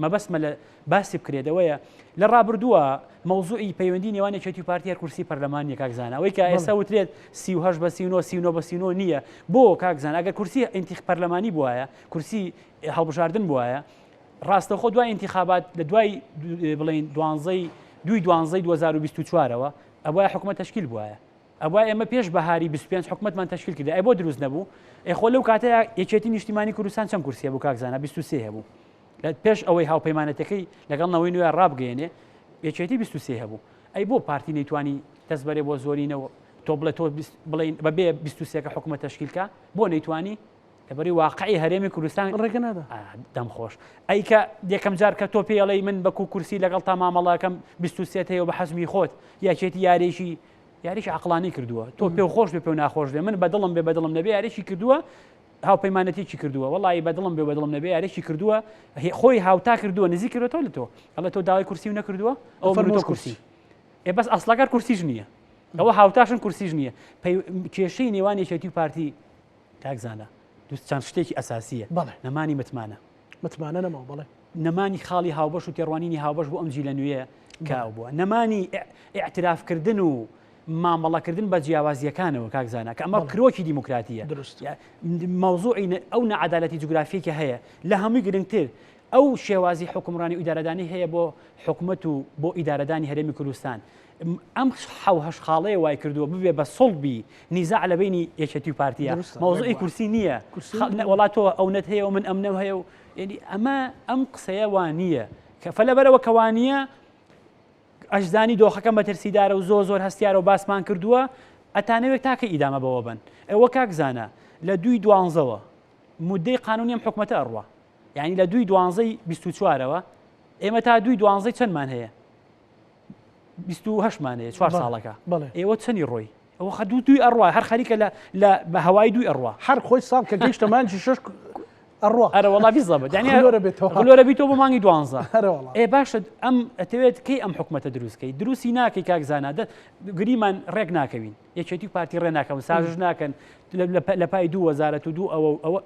مەبەستمە لە باسی بکرێتەوەیە لە ڕابردووە مەوزوعی پەیوەندی نێوان یەکێتی و پارتی هەر کورسی پەرلەمان نیە کاک زانا ئەوەی کە ئێستا وترێت 38 بە 39 39 بە 39 نییە بۆ کاک زانا ئەگەر کورسی ئینتیخ پەرلەمانی بواە کورسی هەڵبژاردن بواە ڕاستەخۆ دوای ئینتیخابات لە دوای بڵین دوانزەی دوی دوانزەی 2024ەوە ئەوە حکوومەت تشکیل بواە ئەبوایە ئێمە پێش بەهاری 25 حکومەتمان تەشکیل کردایە ئەی بۆ دروست نەبوو؟ ئەی خۆ لەو کاتەیا یەکێتی نیشتیمانی کوردستان چەند کورسی هەبوو کاک زانا 23 هەبوو لە پێش ئەوەی هاوپەیمانەتەکەی لەگەڵ نەوەی نوێ ڕابگەیەنێ یەکێتی 23 هەبوو ئەی بۆ پارتی نەیتوانی دەست بەرێ بۆ زۆرینەوە تۆ بڵێ تۆ بڵێن بەبێ 23 کە حکومەت تەشکیل کا بۆ نەیتوانی لەبەری واقعی هەرێمی کوردستان ڕێگە نادا دەم خۆش ئەی کە یەکەم جار کە تۆ پێڵی من بەکو کورسی لەگەڵ تا مامەڵەکەم 23 هەیە و بە حەزمی خۆت یەکێتی یاریێکی یاریی عقلانی کردووە تۆ پێ خۆش بێ پێ ناخۆش بێ من بەدڵم بێ بەدڵم نەبێ یاریی کردووە هاوپەیمانەتێکی کردووە وەڵی بەدڵم بێ بەدڵم نەبێ یاریی کردووە خۆی هاوتا کردووە نزیک کردوەوە لە تۆ ئەڵێ تۆ داوای کورسی و نەکردووە ئەو فەرمۆ کورسی ئێ بەس ئەسڵەکار کورسیش نییە ئەوە هاوتاشن کورسیش نییە کێشەی نێوان یەکێتی و پارتی کاک زانا دوست چەند شتێکی ئەساسیە بەڵێ نەمانی متمانە متمانە نەماوە بەڵێ. نەمانی خاڵی هاوبەش و تێڕوانینی هاوبەش بۆ ئەم جیلە نوێیە کە ئەو بووە نەمانی ئیعترافکردن و مامەڵەکردن بە جیاوازیەکانەوە کاک زانا کە ئەمە کرۆکی دیموکراتیە دروست مەوزوعی ئەو نەعەدالەتی جوگرافیەی کە هەیە لە هەمووی گرنگتر ئەو شێوازی حوکمڕانی و ئیدارەدانی هەیە بۆ حکومەت و بۆ ئیدارەدانی هەرێمی کوردستان ئەم حەو هەشت خاڵەیە وای کردووە ببێ بە سوڵبی نیزاع لە بینی یەکێتی و پارتیە مەوزوعی کورسی نییە وەڵا تۆ ئەو نەت هەیە و من ئەم نەم هەیە و یعنی ئەمە ئەم قسەیە وانییە کە فەلەبەرەوە کەوانیە ئەشزانی دۆخەکە مەترسیدارە و زۆر زۆر هەستیارە و باسمان کردووە ئەتانەوێت تاکە ئیدامە بەوە بن ئەوە کاک زانا لە دووی دوانزەوە مدەی قانونی ئەم حکومەتە ئەڕوا یعنی لە دووی دوانزەی 24ەوە ئێمە تا دووی دوانزەی چەندمان هەیە 28مان هەیە چوار ساڵەکە ئێوە چەنی ڕۆی ئەوە خە دوو دووی ئەڕوا هەر خەریکە لە لە بە هەوای دووی ئەڕوا هەر خۆی ساڵ کە گەیشتە مانگی شەش ئەڕوا ئەرە وەڵا بیزەبت یعنی خلۆرە بێتەوە خلۆرە بیتەوە بۆ مانگی دوانزە ئەرە وەڵا ئێ باشە ئەم ئەتەوێت کەی ئەم حکومەتە دروست کەی دروستی ناکەی کاک زانا دە گریمان ڕێک ناکەوین یەکێتی و پارتی ڕێ ناکەون سازش ناکەن لە پای دوو وەزارەت و دوو ئەوە ئەوە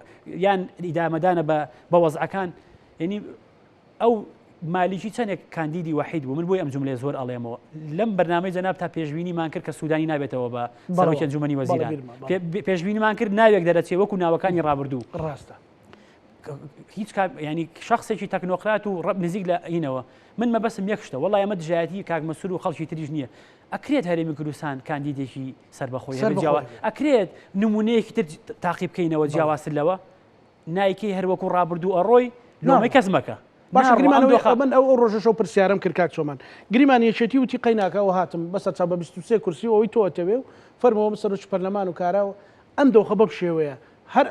یان ئیدامەدانە بە بە وەزعەکان یعنی ئەو مالیکی چەندێک کاندیدی وەحید بوو من بۆی ئەم جملەیە زۆر ئەڵێمەوە لەم بەرنامەی جەناب تا پێشبینیمان کرد کە سوودانی نابێتەوە بە سەرۆکی ئەنجومەنی وەزیران پێشبینیمان کرد ناوێک دەرەچێ وەکو ناوەکانی ڕابردوو ڕاستە هیچ ینی شخصێکی تەکنۆقرات و ڕب نزیک لە ئینەوە من مەبەسم یەک شتە وەڵی ئەمە دژایەتی کاک مەسور و خەڵکی تریش نییە ئەکرێت هەرێمی کوردستان کاندیدێکی سەربەخۆی جیاوا ئەکرێت نمونەیەکی تر تاقی بکەینەوە جیاوازتر لەوە نایکەی هەر وەکو ڕابردوو ئەڕۆی لۆمەی کەس مەکە. باشە گریمان ئەوەی من ئەو ڕۆژەش ئەو پرسیارەم کرد کاک چۆمان گریمان یەکێتی وتی قەیناکە ئەوە هاتم بەسە چاو بە 23 کورسی و ئەوەی تۆ ئەتەوێ و فەرمووە من سەرۆکی پەرلەمان و کارا و ئەم دۆخە بەم شێوەیە هەر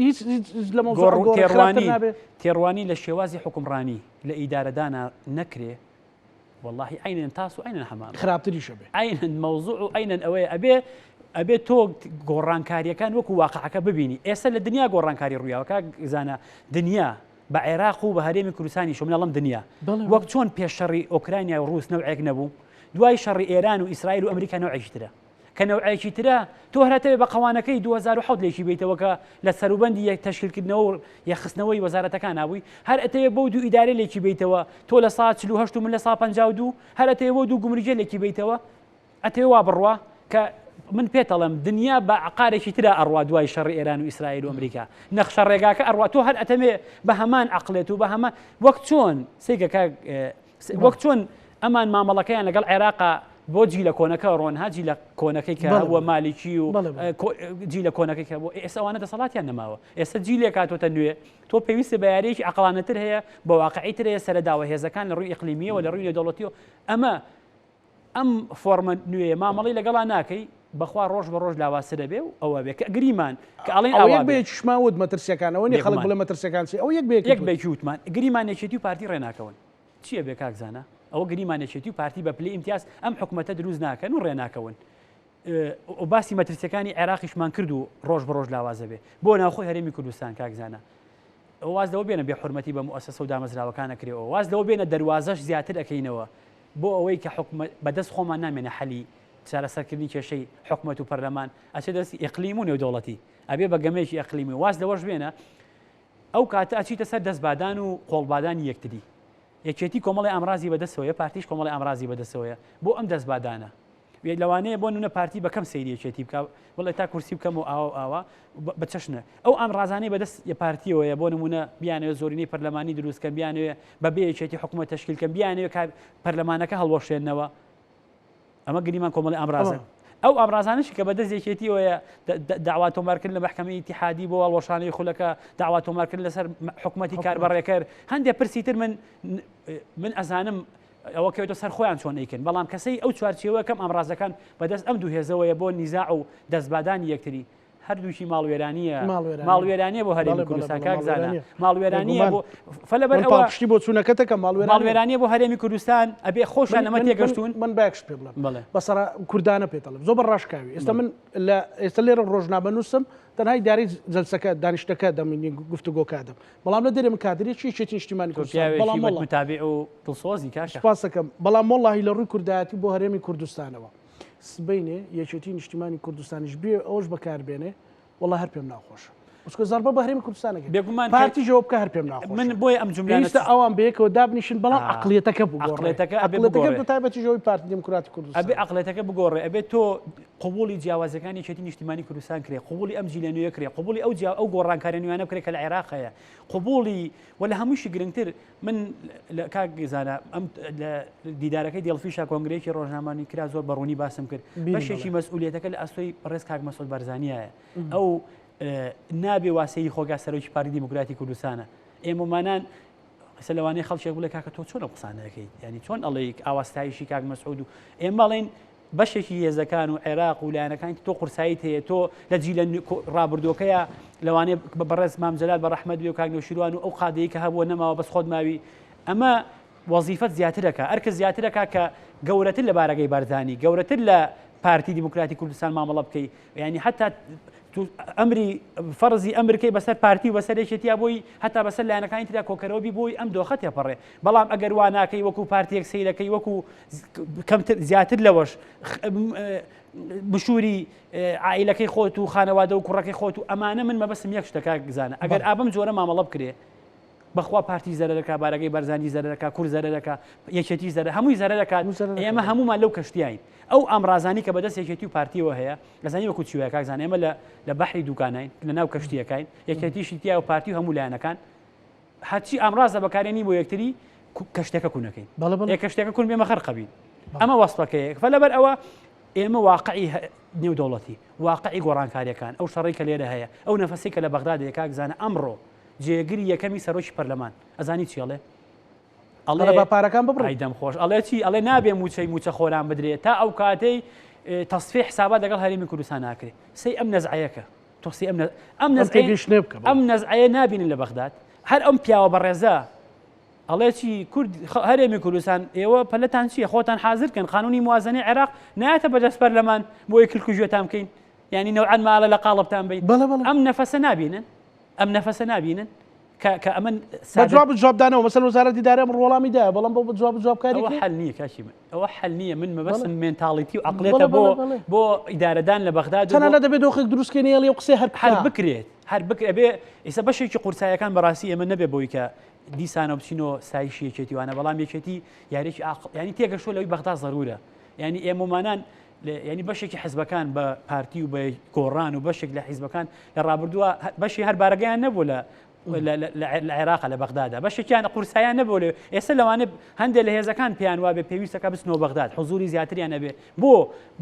هیچ هیچ لە مەوزوع گۆڕ گۆڕ خراپتر تێڕوانی نابێ تێڕوانی لە شێوازی حوکمڕانی لە ئیدارەدانا نەکرێ وەڵاهی عەینەن تاس و عەینەن حەمامە. خراپتریش ئەبێ. عەینەن مەوزوع و عەینەن ئەوەیە ئەبێ ئەبێ تۆ گۆڕانکاریەکان وەکو واقعەکە ببینی ئێستا لە دنیا گۆڕانکاری ڕوویاوە کاک زانا دنیا بە عێراق و بە هەرێمی کوردستانیش من ئەڵم دنیا وەک چۆن پێش شەڕی ئۆکرانیا و ڕووس نەوعێک نەبوو دوای شەڕی ئێران و ئیسرائیل و ئەمریکا نەوعێکی ترە کە نەوعێکی ترە، تۆ هەر ئەتەوێ بە قەوانەکەی 2007 لێکی بێیتەوە کە لە سەروبەندی یەک تەشکیلکردنەوە و یەکخستنەوەی وەزارەتەکانا بووی، هەر ئەتەوێ بەو دوو ئیدارە لێکی بێیتەوە، تۆ لە سا 48 و من لە سا 52، هەر ئەتەوێ بەو دوو گومرگیە لێکی بێیتەوە، ئەتەوێ وا بڕوا کە من پێت ئەڵێم دنیا بە عەقارێکی ترا ئەڕوا دوای شەڕی ئێران و ئیسرائیل و ئەمریکا، نەخشە ڕێگاکە ئەڕوا، تۆ هەر ئەتەوێ بە هەمان عەقڵێت و بە هەمان وەک چۆن سەیرکە کاک وەک چۆن ئەمان مامەڵەکەیان لەگەڵ عێراقا بۆ جیلە کۆنەکە ڕۆن ها جیلە کۆنەکەی کە هەبووە مالیکی و جیلە کۆنەکەی کە بۆ ئێستا ئەوانە دەسەڵاتیان نەماوە ئێستا جیلێک هاتۆتە نوێ تۆ پێویستە بە یاریەکی عەقڵانەتر هەیە بە واقعی تر هەیە سەرەداوە هێزەکان لە ڕووی ئیقلیمیەوە لە ڕووی نێودەوڵەتیەوە ئەمە ئەم فۆرمە نوێیە مامەڵەی لەگەڵا ناکەی بەخوا ڕۆژ بە ڕۆژ لاوازتر ئەبێ و ئەوە بێ کە گریمان کە ئەڵێن ئەوە ئاوا یەک بە بێ. یەکیشمان وت مەترسیەکان ئەوە نیە خەڵک بێگومان بڵێ مەترسیەکان چی ئەوە یەک بە یەکت یەک وت. بە یەکی وتمان گریمان یەکێتی و پارتی ڕێناکەون چی ئەبێ کاک زانا ئەوە گریمان یەکێتی و پارتی بە پلەی ئیمتیاز ئەم حکومەتە دروست ناکەن و ڕێناکەون و باسی مەترسیەکانی عێراقیشمان کرد و ڕۆژ بە ڕۆژ لاوازە بێ بۆ ناوخۆی هەرێمی کوردستان کاک زانا واز لەوە بێنە بێ حورمەتی بە موئەسەسە و دامەزراوەکان ئەکرێ واز لەوە بێنە دەروازەش زیاتر ئەکەینەوە بۆ ئەوەی کە حکومەت بەدەست خۆمان نامێنێ حەلی چارەسەرکردنی کێشەی حکومەت و پەرلەمان ئەچێ دەستی ئیقلیم و نێودەوڵەتی ئەبێ بە گەمەیەکی ئەقلیمی واز لەوەش بێنە ئەو کاتە ئەچیتە سەر دەستبادان و قۆڵبادانی یەکتری یەکێتی کۆمەڵی ئامرازی بەدەستەوەیە پارتیش کۆمەڵی ئامرازی بەدەستەوەیە بۆ ئەم دەستبادانە لەوانەیە بۆ نمونە پارتی بە کەم سەیری یەکێتی بکا بڵێ تا کورسی بکەم و ئاوا و ئاوا بە چەشنە ئەو ئامرازانەی بەدەست پارتیەوەیە بۆ نمونە بیانەوێت زۆرینەی پەرلەمانی دروستکەن بیانەوێ بەبێ یەکێتی حکوومەت تەشکیلکەن بیانەوێ کار پەرلەمانەکە هەڵوەشێنەوە ئەمە گریمان کۆمەڵی ئامرازە ئەو ئامرازانەشی کە بەدەست یەکێتیەوەیە داوا تۆمارکردن لە مەحکەمەی ئیتیحادی بۆ هەڵوەشانەوەی خولەکە داوا تۆمارکردن لەسەر حکوومەتی کاربەڕێکەر هەندێک پرسی تر من من ئەزانم ئەوە کەوێتە سەر خۆیان چۆن ئەیکەن، بەڵام کەسەی ئەو چوارچێوە کەم ئامڕازەکان بەدەست ئەم دوو هێزەوەیە بۆ نیزاع و دەستبادانی یەکتری، هەردووکی ماڵوێرانییە، ماڵوێرانییە بۆ هەرێمی کوردستان کاک زانا، ماڵوێرانییە بۆ فەلەبەر ئەوە پاڵپشتی بۆچوونەکەت دەکەم، ماڵوێرانییە. ماڵوێرانییە بۆ هەرێمی کوردستان، ئەبێ خۆشیان لەمە تێگەشتوون. من با یەک شت پێ بڵێم، بەسەر کوردانە پێت ئەڵێم، زۆر بە ڕاشکاوی، ئێستا من لە ئێستا لێرە ڕۆژنامەنووسم، تەنها ئیدارەی جەلسەکە، دانیشتنەکە دەم، گفتوگۆکە دەم، بەڵام لە دەرێ من کادرێکی یەکێتی نیشتیمانی تۆ کوردستان پیاوێکی بەڵام وەڵا متابع و دڵسۆزی کاکە. سوپاستەکەم بەڵام وەڵاهی لە ڕووی کوردایەتی بۆ هەرێمی کوردستانەوە سبەینێ یەکێتی نیشتیمانی کوردستانیش بێ ئەوەش بەکار بێنێ وەڵا هەر پێم ناخۆشە. چونکە زەربە بە هەرێمی کوردستان ئەگەیەنێ. بێگومان کە پارتیش ئەوە بکا هەر پێم ناخۆشە. من بۆیە ئەم جوملانە پێویستە ئەوان بەیەکەوە دابنیشن بەڵام عەقڵیەتەکە بگۆڕێ. عەقڵیەتەکە ئەبێ عەقڵیەتەکە بگۆڕێ. بە تایبەتیش ئەوەی پارتی دیموکراتی کوردستان. ئەبێ عەقڵیەتەکە بگۆڕێ. ئەبێ تۆ قبوڵی جیاوازیەکانی یەکێتی نیشتیمانی کوردستان کرێ، قبوڵی ئەم جیلە نوێیە کرێ، قبوڵی ئەو جیا ئەو گۆڕانکاریە نوێیانە بکرێ کە لە عێراق هەیە، قبوڵی و لە هەمووشی گرنگتر من لە کاک زانا ئەم لە دیدارەکەی دێڵفیشا کۆنگرەیەکی ڕۆژنامەوانی کرا زۆر بە ڕوونی باسم کرد. بیرم بەشێکی بەڵێ. مەسئولیەتەکە لە ئەستۆی بەڕێز کاک مەسعود بارزانیایە. ئەو نابێ وا سەیری خۆگا سەرۆکی پارتی دیموکراتی کوردستانە ئێمەمانان قسە لەوانەیە خەڵکێک بڵێ کاکە تۆ چۆن ئەو قسانە دەکەیت یعنی چۆن ئەڵێ ئاوا ستایشی کاک مەسعود و ئێمە ئەڵێن بەشێکی هێزەکان و عێراق و لایەنەکانی تۆ قورساییت هەیە تۆ لە جیلە ڕابردووەکەیە لەوانەیە بە بەڕێز مام جەلال بە ڕەحمەت بێ و کاک نەوشیروان و ئەو قادەی کە هەبووە نەماوە بەس خۆت ماوی ئەمە وەزیفەت زیاترەکە ئەرکە زیاترەکە کە گەورەتر لە بارەگەی بارزانی گەورەتر لە پارتی دیموکراتی کوردستان مامەڵە بکەی یانی حتا ئەمری فەرزی ئەمرکەی بەسەر پارتی و بەسەر یەکێتیا بۆی هەتا بەسەر لایەنەکانی ترا کۆکەرەوە بی بۆی ئەم دۆخە تێپەڕێ بەڵام ئەگەر وا ناکەی وەکو پارتیەک سەیرەکەی وەکو کەمتر زیاتر لەوەش بشوری عائلەکەی خۆت و خانەوادە و کوڕەکەی خۆت و ئەمانە من مەبەسم یەک شتەکە زانە ئەگەر ئابم جۆرە مامەڵە بکرێ بەخوا پارتی زەرەرەکا بارەگەی بارزانی زەرەرەکا کورد زەرەرەکا یەکێتی زەرەر هەمووی زەرەرەکات ئێمە هەموومان لەو کەشتیاین ئەو ئامرازانی کە بەدەست یەکێتی و پارتیەوە هەیە ئەزانی وەکو چی وایە کاک زانا ئێمە لە لە بەحری دوکانین لە ناو کەشتیەکەین یەکێتیشی تیا و پارتی و هەموو لایەنەکان هەرچی ئامرازە بەکارێنی بۆ یەکتری کەشتەکە کونەکەین بەڵێ بەڵێ کەشتەکە کون بێمە خەرقەبین ئەمە وەسفەکەیە فە لەبەر ئەوە ئێمە واقعی نێودەوڵەتی واقعی گۆڕانکاریەکان ئەو شەڕی کە لێرە هەیە ئەو نەفەسی کە لە بەغدا دەیە کاک زانە ئەمڕۆ جێگری یەکەمی سەرۆکی پەرلەمان ئەزانی چی ئەڵێ؟ ئەڵێ با پارەکان ببڕن. ئای دەم خۆش ئەڵێ چی؟ ئەڵێ نابێ مووچەی مووچە خۆران بدرێ تا ئەو کاتەی تەسفیەی حسابات لەگەڵ هەرێمی کوردستان ناکرێ. سەی ئەم نەزعەیەکە. تۆ سەی ئەم ئەم نەزعەیە تێگەیشتنێ بکە. ئەم نەزعەیە نابینن لە بەغداد. هەر ئەم پیاوە بەڕێزە ئەڵێ چی کورد هەرێمی کوردستان ئێوە پەلەتان چییە خۆتان حازر کەن قانونی موازنەی عێراق نایەتە بەدەست پەرلەمان بۆی کلک و گوێتان بکەین یعنی نەوعەن ماڵە لە قاڵبتان بین ئەم نەفەسە نابینن ئەم نەفەسە نابینن کە کە ئەمن بە جواب و جوابدانەوە مەسەلەن وەزارەتی دارایی ئەمڕۆ وەڵامی دایە بەڵام بۆ بە جواب و جوابکاری ئەوە کرێ؟ حەل نییە کاکی من ئەوە حەل نییە من مەبەستم بەڵێ. mentality و بەڵێ عەقڵیەتە بۆ بەڵێ بەڵێ. بۆ ئیدارەدان لە بەغداد و بۆ تەنانەت دەبێ دۆخێک دروست کەین هێڵی ئەو قسەیە هەر هەر بکا. بکرێت هەر بکرێت ئەبێ ئیستا بەشێکی قورسایەکان بەڕاستی ئێمە نەبێ بۆی کە دیسانەوە بچینەوە ستایشی یەکێتی وانە بەڵام یەکێتی یاریی عاقڵ یانی تێگەشتووە لەوەی بەغدا زەرورە یانی ئێمەمانان یانی بەشێکی حزبەکان بە پارتی و بە گۆڕان و بەشێک لە حیزبەکان لە ڕابردووە بەشی هەر بارەگەیان نەبوو لە لە عێراق لە بەغدادا بەشێکیان قورسایان نەبوو لێ ئێستا لەوانێ هەندێک لە هێزەکان پێیان وابێ پێویستەکە بچنەوە بەغداد حزوری زیاتریان نەبێ بۆ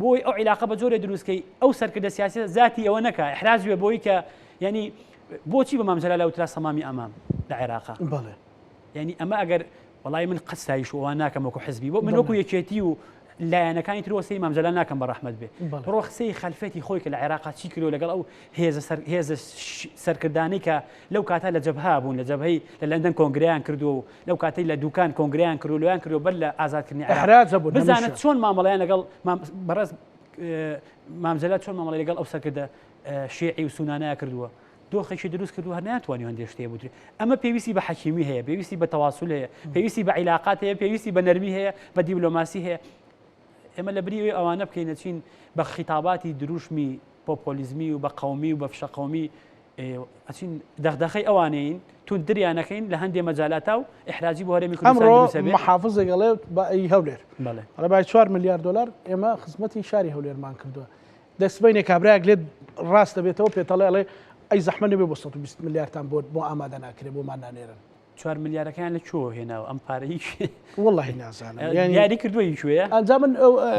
بۆی ئەو عیلاقە بە جۆرێ دروستکەی ئەو سەرکردە سیاسی ذاتی ئەوە نەکا احراج بێ بۆی کە ینی بۆچی بە مام جەلال وترا سەمامی ئەمام لە عێراقا بەڵێ یعنی ئەمە ئەگەر وەڵای من قەت ستایش و ئەوان ناکەم وەکو حزبی بۆ من وەکو یەکێتی و لایەنەکانی تر وەسەی مام جەلال ناکەم بە ڕەحمەت بێ بڕۆ قسەی خەلفێتی خۆی کە لە عێراقا چی کردو لەگەڵ ئەو هێزە سەر هێزە سەرکردانەی کە لەو کاتە لە جەبها بوون لە جەبهەی لە لەندەن کۆنگریان کردو و لەو کاتەی لە دوکان کۆنگریان کردو لەویان کردو بەر لە ئازادکردنی عێراق بوون بزانە چۆن مامەڵەیان لەگەڵ بەڕێز مام جەلال چۆن مامەڵەی لەگەڵ ئەو سەرکردە شیعی و سونانەیە کردووە دۆخێکی دروست کردووە هەر نەیانتوانی هەندێک شتێ بوترێ ئەمە پێویستی بە حەکیمی هەیە پێویستی بە تەواسول هەیە پێویستی بە عیلاقات هەیە پێویستی بە نەرمی هەیە بە دیبلۆماسی هەیە ئێمە لە بری ئەوانە بکەینە چین بە خیتاباتی دروشمی پۆپۆلیزمی و بە قومی و بە فشە قومی ئەچین دەغدەخەی ئەوانەین توندتریانەکەین لە هەندێ مەجالاتا و ئیحراجی بۆ هەرێمی کوردستان ئەمڕۆ دروست ئەبێ. محافزێک ئەڵێ بە ئەی هەولێر بەڵێ. ئەڵێ بای 4 ملیار دۆلار ئێمە خزمەتی شاری هەولێرمان کردووە دە سبەینێ کابرایەک لێت ڕاست دەبێتەوە پێتەڵێ ئەڵێ ئەی زەحمەت نەبێ بۆ 120 ملیارتان بۆ بۆ ئامادە ناکرێ بۆمان نانێرن. چوار ملیارەکەیان لە کوێوە هێناوە ئەم پارەی کوێ؟ وەڵاهی نازانم یانی دیاری کردووە هی کوێیە؟ ئەنجا من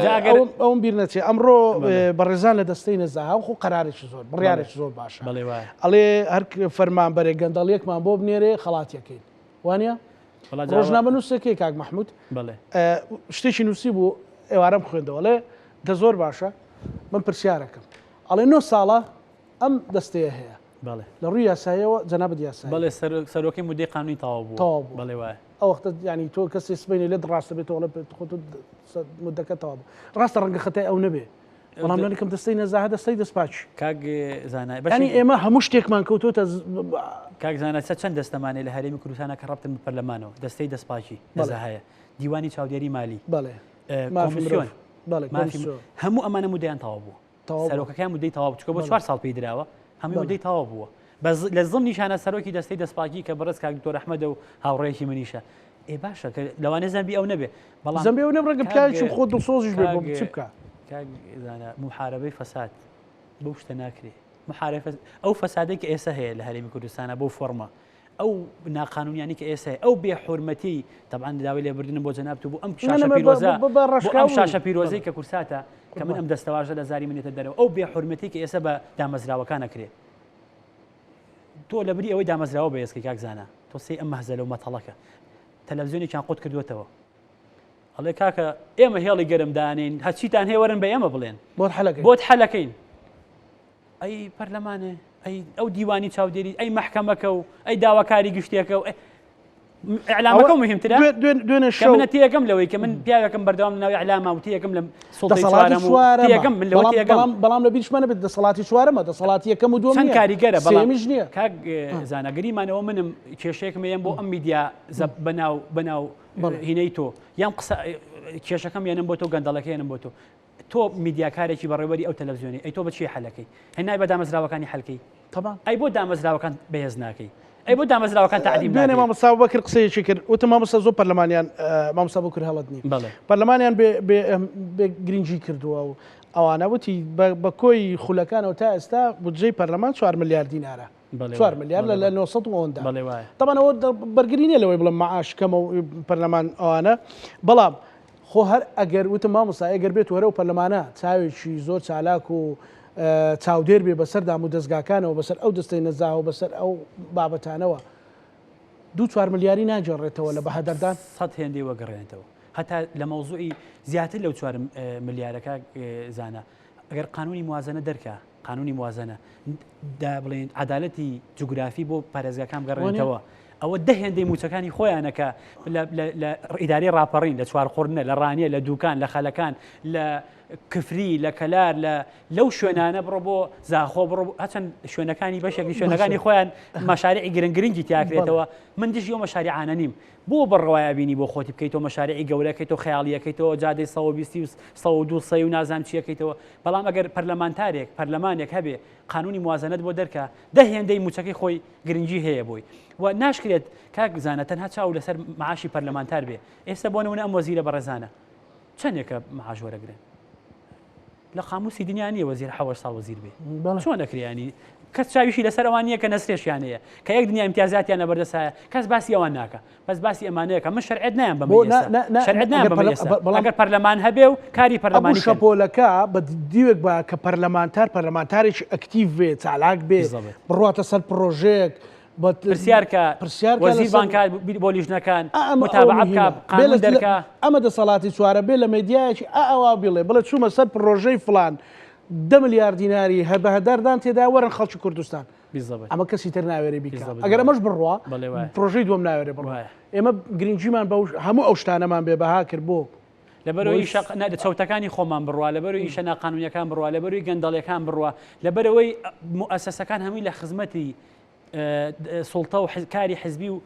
جا ئەگەر ئەوم بیر نەچێ ئەمڕۆ بەڵێ. بەڕێزان لە دەستەی نەزاهە خۆ قەرارێکی زۆر بەڵێ بڕیارێکی زۆر باشە بەڵێ وایە. ئەڵێ هەر فەرمانبەرێک گەندەڵیەکمان بۆ بنێرێ خەڵاتیەکەین وانە؟ وەڵا جا ئەوە ڕۆژنامەنووسێک کاک مەحموود بەڵێ. شتێکی نووسی بوو ئێوارەم خوێندەوە ئەڵێ دە زۆر باشە من پرسیارەکەم ئەڵێ 9 ساڵە ئەم دەستەیە هەیە بەڵێ. لە ڕووی یاساییەوە جەنابت یاسایی. بەڵێ سەرۆکەی مودەی قانونی تەواو بووە. تەواو بووە. بەڵێ وایە. ئەو وەختە یانی تۆ کەسێ سبەینێ لێت ڕاست دەبێتەوە ئەڵێ خۆ تۆ مودەکە تەواو بوو. ڕاستە ڕەنگە خەتای ئەو نەبێ بەڵام لانیکەم دەستەی نەزاهە دەستەی دەستپاکی. کاک زانا یانی ئێمە هەموو شتێکمان کەوتۆتە کاک زانا چە چەند دەستەمانەیە لە هەرێمی کوردستانا کە ڕەبتن بە پەرلەمانەوە دەستەی دەستپاکی نەزاهەیە دیوانی چاودێری مالی بەڵێ مافی کۆمیسیۆن مرۆڤ بەڵێ مافی کۆمیسیۆن هەموو ئەمانە مودەیان تەواو بووە. تەواو بووە. سەرۆکەکەیان مودەی تەواو بوو چونکە بۆ بەڵێ. چوار ساڵ پێی دراوە هەمووی بەڵێ. مودەی تەواو بووە. بە لە زمنیشانە سەرۆکی دەستەی دەستپاکی کە بەڕێز کاک دکتۆر ئەحمەدە و هاوڕێیەکی منیشە. ئێ باشە کە لەوانەیە زەنبی ئەو نەبێ بەڵام زەنبی ئەو نەبێ ڕەنگە پیاوێکی خۆ دڵسۆزیش بێ بۆ چ بکا؟ کاک زانا موحارەبەی فەساد بەو شتە ناکرێ. محارەفە ئەو فەسادەی کە ئێستا هەیە لە هەرێمی کوردستانە بەو فۆرمە ئەو ناقانونیانی کە ئێستا ئەو بێ حورمەتی تەبعەن داوای لێبوردنم بۆ جەنابت و بۆ ئەم شاشە پیرۆزە بۆ ئەم شاشە پیرۆزەی کە کورساتە کە من ئەم دەستەواژە لە زاری منێتە دەرەوە ئەو بێ حورمەتی کە ئێستا بە دامەزراوەکان ئەکرێ تۆ لەبری ئەوەی دامەزراوە بەهێزکەی کاک زانا تۆ سەی ئەم مەهزەلە و مەتەڵەکە تەلەڤزیۆنێکیان قوت کردووەتەوە ئەڵێ کاکە ئێمە هێڵی گەرم دانین هەرچیتان هەیە وەرن بە ئێمە بڵێن بۆت حەلەکەین بۆت حەلەکەین ئەی پەرلەمانێ ئەی ئەو دیوانی چاودێری ئەی مەحکەمەکە و ئەی داواکاری گشتیەکە و ئیعلامەکە مهمترە دوێنێ شەو منە تێگەم لەوەی کە من پیاوێکم بەردەوام ناو ئیعلاما و تێگەم لە سوڵتەی چوارەم و تێگەم من لەوە تێگەم بەڵام لە بیرشمانە بێت دەسەڵاتی چوارەمە دەسەڵاتی یەکەم و دووەم چەند کاریگەرە بەڵام سێیەمیش نییە کاک زانا گریمانەوە منم کێشەیەکم هەیە بۆ ئەم میدیا بەناو بەناو هینەی تۆ یان قسە کێشەکەم یەنم بۆ تۆ گەندەڵەکە یەنم بۆ تۆ تۆ میدیاکارێکی بەڕێوەری ئەو تەلەڤزیۆنی ئەی تۆ بە چی حەلەکەی هەی نای بە دامەزراوەکانی حەلکەی طبعا ئەی بۆ دامەزراوەکان بەهێز ناکەی ئەی بۆ دامەزراوەکان تەعدیم دوێنێ ناکەی مامۆستا بەکر قسەیەکی کرد وتم مامۆستا زۆر پەرلەمانیان مامۆستا بکر هەڵەت نییە بەڵێ. پەرلەمانیان بێ بێ بێ گرنگی کردووە و ئەوانە وتی بە بە کۆی خولەکانەوە تا ئێستا بودجەی پەرلەمان 4 ملیار دینارە بەڵێ 4 وایە. ملیار لە بەڵێ لە وایە. 900 و ئەوەندە بەڵێ وایە. طبعا ئەوە بەرگری نییە لەوەی بڵێم معاش کەمە و پەرلەمان ئەوانە بەڵام خۆ هەر ئەگەر وتم مامۆستا ئەگەر بێت و هەر ئەو پەرلەمانە چاوێکی زۆر چالاک و چاودێر بێ بەسەر دام و دەزگاکانەوە بەسەر ئەو دەستەی نەزاهەوە بەسەر ئەو بابەتانەوە دوو چوار ملیاری ناگێڕێتەوە لە بەهەدەردان؟ سەد هێندەی وەگەڕێنێتەوە هەتا لە مەوزوعی زیاتر لەو چوار ملیارە کاک زانا ئەگەر قانونی موازنە دەرکا قانونی موازنە دا بڵێن عەدالەتی جوگرافی بۆ پارێزگاکان بگەڕێنێتەوە ئەوە دە هێندەی موچەکانی خۆیانە کە لە ئیدارەی ڕاپەڕین لە چوارقوڕنە لە ڕانیە لە دوکان لە خەلەکان لە کفری لە کەلار لە لەو شوێنانە بڕۆ بۆ زاخۆ بڕۆ هەچەند شوێنەکانی بەشێک شوێنەکانی خۆیان مەشارعی گرنگ گرنگی تیاکرێتەوە من دژی ئەو مەشاریعانە نیم بۆ بڕوایە بینی بۆ خۆتی بکەیتەوە مەشارعی گەورەکەیتەوە خەیاڵیەکەیتەوە جادەی 120 و 102 سەی و نازانم چیەکەیتەوە بەڵام ئەگەر پەرلەمانتارێک پەرلەمانێک هەبێ قانونی موازنەت بۆ دەرکا دە هێندەی موچەکەی خۆی گرنگی هەیە بۆی و ناشکرێت کاک زانە تەنها چاو لەسەر معاشی پەرلەمانتار بێ ئێستا بۆ نمونە ئەم وەزیرە بەڕێزانە چەندێکە معاش وەرەگرن لە قاموسی دنیا نییە وەزیر حەوەش ساڵ وەزیر بێ چۆن ئەکرێ ینی کەس چاویشی لەسەر ئەوان نییە کە نەسرێشیان هەیە کە یەک دنیا ئیمتیازاتیان لەبەردەسایە کەس باسی ئەوان ناکە بەس باسی ئەمانەیە کە من شەرعیەت نایەم بەمە ئێستا شەرعیەت نایەم بەمە ئێستا ئەگەر پەرلەمان هەبێ و کاری پەرلەمانی بکەن. شەپۆلەکە بە دیوێک بە کە پەرلەمانتار پەرلەمانتارێکی ئەکتیڤ بێ چالاک بێ بڕواتە سەر پڕۆژەیەک پرسیار کە پرسیار وەزیر بانکات بۆ لیژنەکان متابعە بکە قانون دەرکا ئەمە دەسەڵاتی چوارە بێ لە مێدیایەکی ئەوە بڵێ بڵێ چوومە سەر پڕۆژەی فلان دە ملیار دیناری هەر بە هەداردان تێدا وەرن خەڵکی کوردستان ئەمە کەسی تر ناوێرێ بیکا ئەگەر ئەمەش بڕوا پرۆژەی دووەم ناوێرێ بڕوا ئێمە گرنگیمان بە هەموو ئەو شتانەمان بێ بەها کرد بۆ لەبەرەوەی چەوتەکانی خۆمان بڕوا لەبەرەوەی ئیشە ناقانونیەکان بڕوا لەبەروی گەندەڵیەکان بڕوا لەبەرەوەی موئەسەسەکان هەمووی لە خزمەتی سوڵتە و کاری حزبی و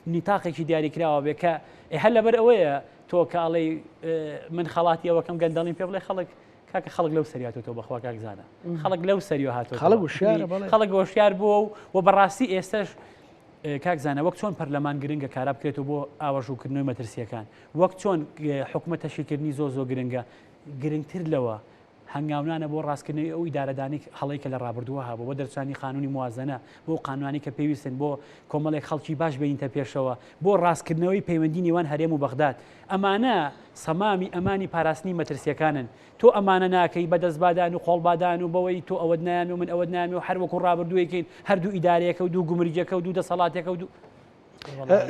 نیتاقێکی دیاریکراوە بێ کە هەر لەبەر ئەوەیە تۆ کە ئەڵێی من خەڵاتی ئەوەکەم گەندەڵیم پێ بڵێ خەڵک کاکە خەڵک لەو سەری هاتۆتەوە بەخوا کاک زانا خەڵک لەو سەری هاتۆ خەڵک وشیارە بەڵێ خەڵک هۆشیار بووە و و بەڕاستی ئێستش کاک زانا وەک چۆن پەرلەمان گرنگە کارا بکرێتەوە بۆ ئاوەژووکردنەوەی مەترسیەکان وەک چۆن حکومەت تەشکیلکردنی زۆر زۆر گرنگە گرنگتر لەوە هەنگاونانە بۆ ڕاستکردنەوەی ئەو ئیدارەدانەی هەڵەی کە لە ڕابردووە هەبوو، بۆ دەرچوانی قانونی موازەنە، بۆ قانونانەی کە پێویستن، بۆ کۆمەڵێک خەڵکی باش بێنیتە پێشەوە، بۆ ڕاستکردنەوەی پەیوەندی نێوان هەرێم و بەغداد. ئەمانە سەمامی ئەمانی پاراستنی مەترسیەکانن. تۆ ئەمانە ناکەی بە دەستبادان و قۆڵبادان و بەوەی تۆ ئەوەت نایەمێ و من ئەوەت نایەمێ و هەر وەکو ڕابردوویەکەین، هەردوو ئیدارەیەکە و دوو گومرگێکە و دوو دەسەڵاتێکە و دوو.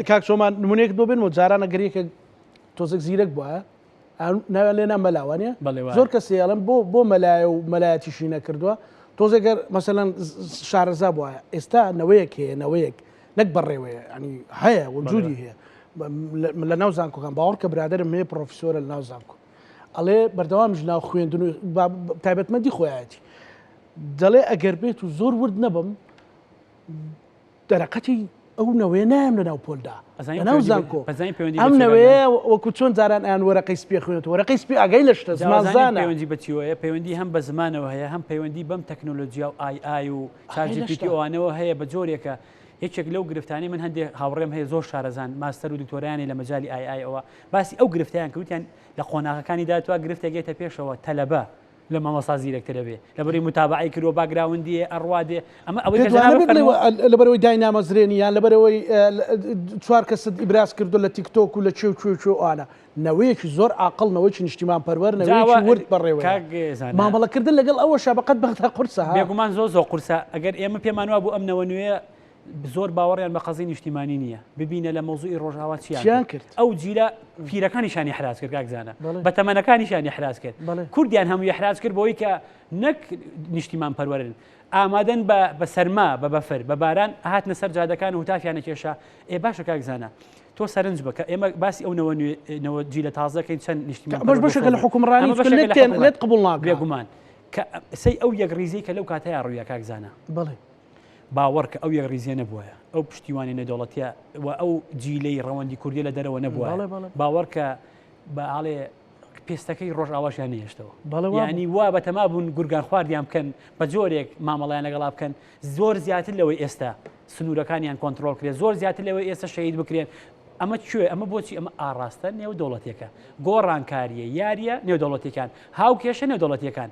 کاک چۆمان نمونەیەکت بۆ بێنمەوە، جاران ئەگەر یەکێک تۆزێک زیرەک بوایە، ناویان لێ نا مەلا وانە زۆر کەسی ئەڵم بۆ بۆ مەلایە و مەلایەتیشی نەکردووە تۆزێک گەر مەسەلەن شارەزا بووە ئێستا نەوەیەک هەیە نەوەیەک نەک بەڕێوەیە ینی هەیە وجودی هەیە لە ناو زانکۆکان باوەڕ کە برادرم هەیە پرۆفیسۆرە لە ناو زانکۆ ئەڵێ بەردەوام ژناو خوێندن و تایبەتمەندی خۆیەتی دەڵێ ئەگەر بێت و زۆر ورد نەبم دەرەقەتی ئەو نەوەیە نایەم لەناو پۆلدا لەناو زانکۆ ئەم نەوەیە وەکو چۆن جاران ئەیان وەرەقەی سپی خوێنێتەوە وەرەقەی سپی ئاگای لە شتە زمانزانە. پەیوەندی بە چیوەیە پەیوەندی هەم بە زمانەوە هەیە هەم پەیوەندی بەم تەکنۆلۆژیا و AI و ChatGPT ئەوانەوە هەیە بە جۆرێکە یەکێک لەو گرفتانەی من هەندێک هاوڕێم هەیە زۆر شارەزان ماستەر و دکتۆرایانی لە مەجالی AI ئەوە باسی ئەو گرفتیان کردیان لە قۆناغەکانی داتوە گرفتێک یێتە پێشەوە تەلەبە لە مامۆستا زیرەکترە بێ لەبەری متابعەی کردووە background ی ئەڕوا دێ ئەمە ئەوەی کە جەنابت فەرموو. لەبەرەوەی داینامەزرێنی یان لەبەرەوەی چوار کەست ئیبراز کردو لە تیک تۆک و لە کوێ و کوێ و کوێ ئەوانە نەوەیەکی زۆر عاقڵ نەوەیەکی نیشتیمان پەروەر نەوەیەکی ورد بەڕێوەیە مامەڵەکردن لەگەڵ ئەوەشا بەقەد بەغدا قورسە ها. بێگومان زۆر زۆر قورسە ئەگەر ئێمە پێمان وابوو ئەم نەوە نوێیە زۆر باوەڕیان بە قەزی نیشتیمانی نییە ببینە لە مەوزوعی ڕۆژئاوا چیان کرد ئەو جیلە پیرەکانیشانی ئیحراج کرد کاک زانا بە تەمەنەکانیشیان ئیحراج کرد کوردیان هەموو ئیحراج کرد بۆی کە نەک نیشتیمان پەروەرن ئامادەن بە بە سەرما بە بەفر بە باران هاتنە سەر جادەکان و هتافیانە کێشا ئێ باشە کاک زانا تۆ سەرنج بکە ئێمە باسی ئەو نەوە نەوە جیلە تازەکەین چەند نیشتیمان بەش بەشێکە لە حکومڕانی لێت قبوڵ ناکە بێگومان کە سەی ئەو یەکڕیزی کە لەو کاتەیە ڕوویە کاک زانا بەڵێ باوەڕ کە ئەو یەکڕیزیە نەبوایە، ئەو پشتیوانی نێودەوڵەتیە و ئەو جیلەی ڕەوەندی کوردیە لە دەرەوە نەبوایە، باوەڕ کە بە ئاڵێ پێستەکەی ڕۆژئاواشیان نەهێشتەوە. یانی وا بەتەما بوون گورگان خواردیان بکەن، بە جۆرێک مامەڵەیان لەگەڵا بکەن زۆر زیاتر لەوەی ئێستا سنوورەکانیان کۆنترۆڵ کرێت، زۆر زیاتر لەوەی ئێستا شەهید بکرێن. ئەمە کوێ؟ ئەمە بۆچی؟ ئەمە ئاڕاستە نێودەوڵەتیەکە، گۆڕانکارییە، یارییە نێودەوڵەتیەکان، هاوکێشە نێودەوڵەتیەکان.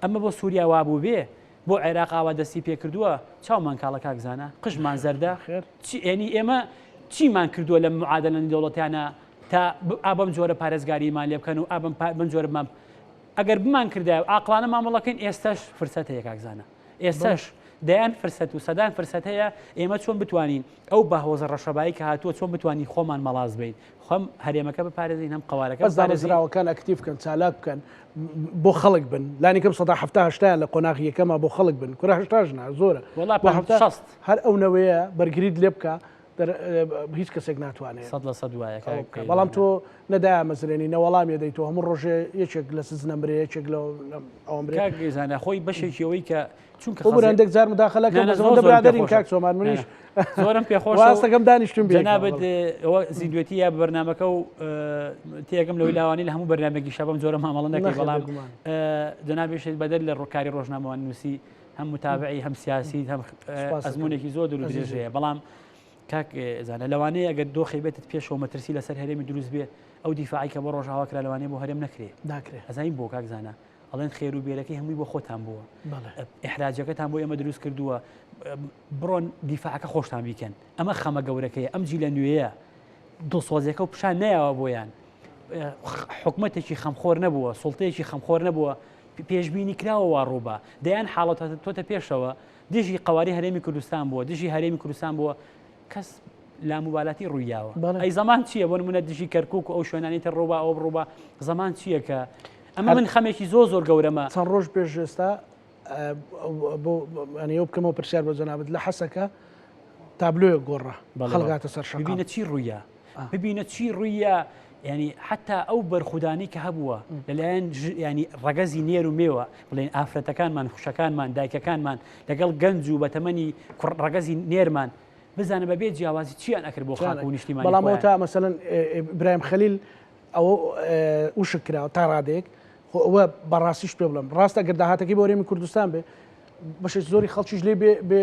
ئەمە بۆ سووریا وابووبێ، بۆ عێراق ئاوا دەستی پێکردووە چاومان کاڵە کاک زانا قژمان زەردە چی ئێنی ئێمە چیمان کردووە لەم معادلە نێودەوڵەتیانە تا ئا بەم جۆرە پارێزگاریمان لێ بکەن و ئا بەم بەم جۆرە بمان ئەگەر بمان کردایە و عاقڵانە مامەڵەکەین ئێستاش فرسەت هەیە کاک زانا ئێستاش دەیان فرسەت و سەدان فرسەت هەیە ئێمە چۆن بتوانین ئەو باهۆزە ڕەشەبایی کە هاتووە چۆن بتوانین خۆمان مەڵاز بین خۆم هەرێمەکە بپارێزین هەم قەوارەکە بەس دامەزراوەکان ئەکتیڤ بکەن چالاک بکەن بۆ خەڵک بن لانی کەم 70 هەشتایان لە قۆناغی یەکەما بۆ خەڵک بن کورە هەشتاش نا زۆرە وەڵا بۆ هەفتا شەست هەر ئەو نەوەیە بەرگریت لێ بکە هیچ کەسێک ناتوانێت 100% وایە ئەوە بکە بەڵام تۆ نەدامەزرێنی نەوەڵامی دەیت تۆ هەموو ڕۆژێ یەکێک لە سزنە مرێ یەکێک لە ئەوە مرێ کاک زانا خۆی بەشێکی ئەوەی کە چونکە خۆ هەندێک جار مداخلە کە برادەرین کاک سۆمان منیش زۆرم پێخۆش واستەکەم دانیشتم جەنابت ئەوە زیندوێتی یا بەرنامەکە و تێگەم لەوەی لاوانی لە هەموو بەرنامێکی شەبم جۆرە مامەڵە نەکەی بەڵام جەنابیشت بەدەر لە ڕووکاری ڕۆژنامەوان نووسی هەم متابعی هەم سیاسی هەم ئەزمونێکی زۆر دوور درێژ هەیە بەڵام کاک زانە لەوانەیە ئەگەر دۆخی بێتت پێشەوە مەترسی لەسەر هەرێمی دروست بێ ئەو دیفاعی کە بۆ ڕۆژاوا کرا لەوانەیە بۆ هەرێم نەکرێ ناکرێ ئەزانین بۆ کاک زانە ئەڵێن خێر و بێرەکەی هەمووی بۆ خۆتان بووە ئیحراجەکەتان بۆ ئێمە دروست کردووە بڕۆن دیفاعەکە خۆشتان بیکەن ئەمە خەمە گەورەکەی ئەم جیلە نوێیە دڵسۆزیەکە و پیشان نەیاوە بۆیان حکومەتێکی خەمخۆر نەبووە سوڵتەیەکی خەمخۆر نەبووە پێشبینی کراوە وا ڕووبا دەیان حاڵەت تۆتە پێشەوە دژی قواری هەرێمی کوردستان بووە دژی هەرێمی کوردستان بووە کەس لاموبالاتی ڕوویاوە ئەی زەمان چییە بۆ نمونە دژی کەرکک و ئەو شوێنانی تر ڕووبا ئەو ڕووبا زەمان چییە کە ئەمە من خەمێکی زۆر زۆر گەورەمە. چەند ڕۆژ پێش ئێستا بۆ ئەنیەوە بکەمەوە پرسیار بە جەنابت لە حەسەکە تابلۆیەک گۆڕا خەڵک هاتە سەر شەقام. ببینە چی ڕوویە ببینە چی ڕوویە ینی حتا ئەو بەرخودانی کە هەبووە لەلایەن ینی ڕەگەزی نێر و مێوە بڵێن ئافرەتەکانمان خوشەکانمان دایکەکانمان لەگەڵ گەنج و بەتەمەنی ڕەگەزی نێرمان بزانە بەبێ جیاوازی چیان ئەکرد بۆ خاک و نیشتیمانی بەڵام ئەوە تا مەسەلەن ئیبراهیم خەلیل ئەوە وشک کراوە تا ڕادەیەک خۆ ئەوە بەڕاستیش پێ بڵێم ڕاستە گەر داهاتەکەی بۆ هەرێمی کوردستان بێ بەشێک زۆری خەڵکیش لێ بێ بێ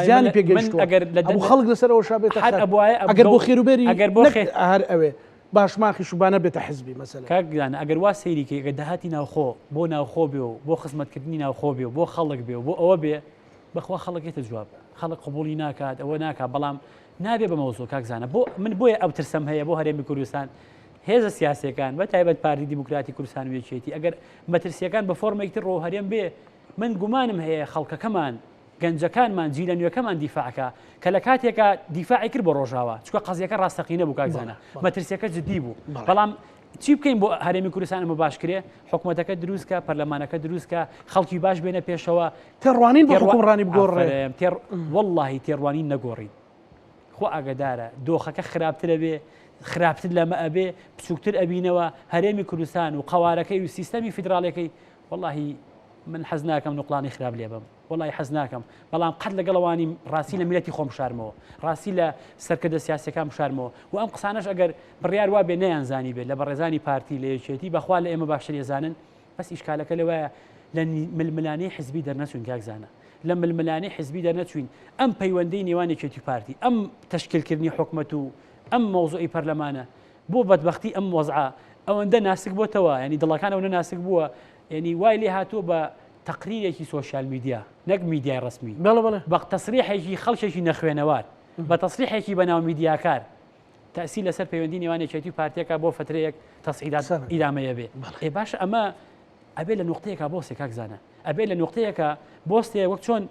زیانی پێگەیشتووە ئەگەر لە خەڵک لەسەر ئەوە شا بێتە هەر ئەبوایە ئەگەر بۆ خێروبێری ئەگەر بۆ خێر هەر ئەوێ باشماخی شوبانە بێتە حزبی مەسەلەن. کاک گیان ئەگەر وا سەیری کەی ئەگەر داهاتی ناوخۆ بۆ ناوخۆ بێ و بۆ خزمەتکردنی ناوخۆ بێ و بۆ خەڵک بێ و بۆ ئەوە بێ بەخوا خەڵک یەتە جواب خەڵک قبوڵی ناکات ئەوە ناکات بەڵام نابێ بە مەوزوع کاک زانا بۆ من بۆیە ئەو ترسەم هەیە بۆ هەرێمی کوردستان هێزە سیاسەکان بە تایبەت پارتی دیموکراتی کوردستان و یەکێتی ئەگەر مەترسیەکان بە فۆرمێکتر ڕۆ هەرێم بێ من گومانم هەیە خەڵکەکەمان گەنجەکانمان جیلە نوێکەمان دیفاعکە کە لە کاتێکا دیفاعی کرد بۆ ڕۆژاوا چکە قەزیەکە ڕاستەقینە بوو کاک زانا مەترسیەکە جدی بوو بەڵام چی بکەین بۆ هەرێمی کوردستان ئەمە باش کرێ حکوومەتەکە دروستکە پەرلەمانەکە دروستکە خەڵکی باش بێنە پێشەوە تێڕوانین بۆ حکومڕانی بگۆڕێ تێڕ واللهی تێڕوانین نەگۆڕین خۆ ئاگدارە دۆخەکە خراپترە بێ خراپتر لەمە ئەبێ بچووکتر ئەبینەوە هەرێمی کوردستان و قوارەکەی و سیستەمی فیدراڵەکەی واللهی. من حەز ناکەم نوقڵانی خراپ لێ بم وەڵی حەز ناکەم بەڵام قەت لەگەڵەوانی ڕاستی لە میلەتی خۆم شارمەوە ڕاستی لە سەرکردە سیاسەکان بشارمەوە و ئەم قسانەش ئەگەر بڕیار وا بێ نەیان زانی بێت لە بەڕێزانی پارتی لە یەکێتی بەخوا لە ئێمە باشتر ێزانن بەس ئیشکالەکە لەوایە لە ململانێی حزبی دەرنەچوین کاک زانا لە ململانێی حزبی دەرنەچوین ئەم پەیوەندی نێوان یەکێتی پارتی ئەم تەشکیلکردنی حکومەت و ئەم مەوزوعی پەرلەمانە بۆ بەدبەختی ئەم وەزعە ئەوەندە ناسک بۆتەوە ینی دڵەکان ئەوەندە ناسک بووە ینی وای لێ هاتووە بە تەقریرێکی سۆشیال میدیا نەک میدیای ڕسمی بەڵێ بەڵێ بە تەسریحێکی خەڵکێکی نەخوێنەوار بە تەسریحێکی بەناو میدیاکار تەئسیر لەسەر پەیوەندی نێوان یەکێتی و پارتیەکە بۆ فترەیەک تەسعیدات ئیدامەیە بێ ئێ باشە ئەمە ئەبێ لە نقطەیەکە بۆسێ کاک زانە ئەبێ لە نقطەیەکە بۆستێ وەک چۆن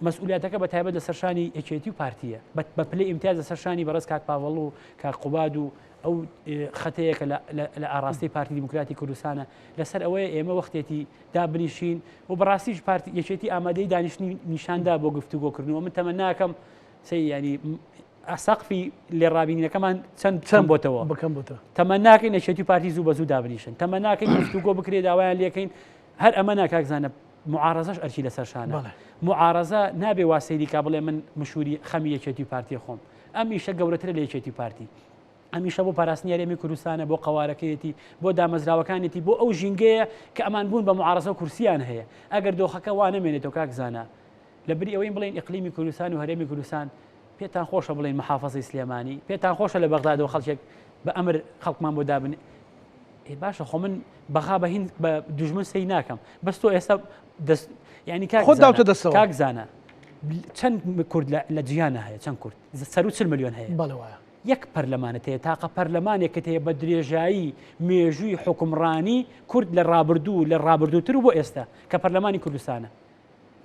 مەسئولیاتەکە بە تایبەت لەسەر شانی یەکێتی و پارتیە بە پلەی ئیمتیاز لەسەر شانی بەڕێز کاک پاڤڵ و کاک قوباد و ئەو خەتەیە کە لە ئاراستەی پارتی دیموکراتی کوردستانە لەسەر ئەوەیە ئێمە وەختێتی دابنیشین و بەڕاستیش پارتی یەکێتی ئامادەی دانیشتنی نیشاندا بۆ گفتوگۆکردنەوە من تەمە ناکەم سی ینی سەقفی لێڕابینەکەمان چەند چەند بۆتەوە بکەم بۆتەوە تەمەناکەین یەکێتی و پارتی زوو بە زوو دابنیشن تەمەناکەین گفتوگۆ بکرێ داوایان لێکەین هەر ئەمە نا کاک زانە معارەزەش ئەرکی لەسەر شانە بەڵێ. معارەزە نابێ وا سەیری کا بڵێ من مشوری خەمی یەکێتی و پارتی خۆم ئەم ئیشە گەورەترە لە یەکێتی و پارتی ئەم ئیشە بۆ پاراستنی هەرێمی کوردستانە بۆ قەوارەکەیەتی بۆ دامەزراوەکانێتی بۆ ئەو ژینگەیە کە ئەمان بوون بە معارەزە و کورسیان هەیە ئەگەر دۆخەکە وا نەمێنێتەوە کاک زانا لە بری ئەوەی بڵێین ئیقلیمی کوردستان و هەرێمی کوردستان پێتان خۆشە بڵێن محافظەی سلێمانی پێتان خۆشە لە بەغدادەوە خەڵکێک بە ئەمر خەڵکمان بۆ دابن ئێ باشە خۆ من بەغا بە هین بە دوژمن سەی ناکەم بەس تۆ ئێستا دەست ینی کاک خۆت داوتە دەستەوە کاک زانە چەند کورد لە جیهانە هەیە چەند کورد سەر چل میلیۆن هەیە بەڵێ وایە یەک پەرلەمانت هەیە تاقە پەرلەمانێکت هەیە بە درێژایی مێژووی حکومڕانی کورد لە ڕابردوو لە ڕابردووتر و بۆ ئێستا کە پەرلەمانی کوردستانە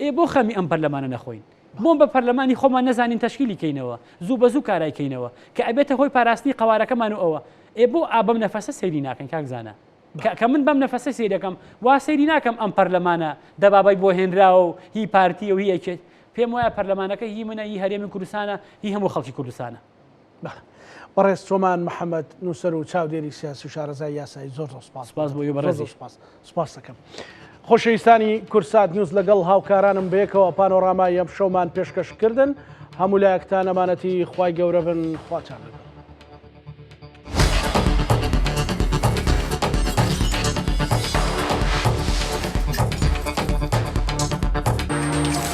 ئێ بۆ خەمی ئەم پەرلەمانە نەخۆین؟ بۆ بە پەرلەمانی خۆمان نەزانین تەشکیلی کەینەوە، زوو بە زوو کارای کەینەوە، کە ئەبێتە هۆی پاراستنی قەوارەکەمان و ئەوە. ئێ بۆ ئا بەم نەفەسە سەیری ناکەین کاک زانا؟ کە کە من بەم نەفەسە سەیرەکەم وا سەیری ناکەم ئەم پەرلەمانە دەبابەی بۆ هێنراوە و هی پارتیە و هی یەکێت. پێم وایە پەرلەمانەکە هی منە، هی هەرێمی کوردستانە، هی هەموو خەڵکی کوردستانە. بەڵێ. بەڕێز چۆمان محەمەد، نووسەر و چاودێری سیاسی و شارەزای یاسایی زۆر زۆر سپاس. سپاس بۆ ئێوە بەڕێزیش. سپاس. سپاس دەکەم. خۆشەویستانی کوردسات نیوز لەگەڵ هاوکارانم بەیەکەوە پانۆرامای ئەمشەومان پێشکەش کردن. هەموو لایەکتان ئەمانەتی خوای گەورە بن. خواتان لەگەڵ.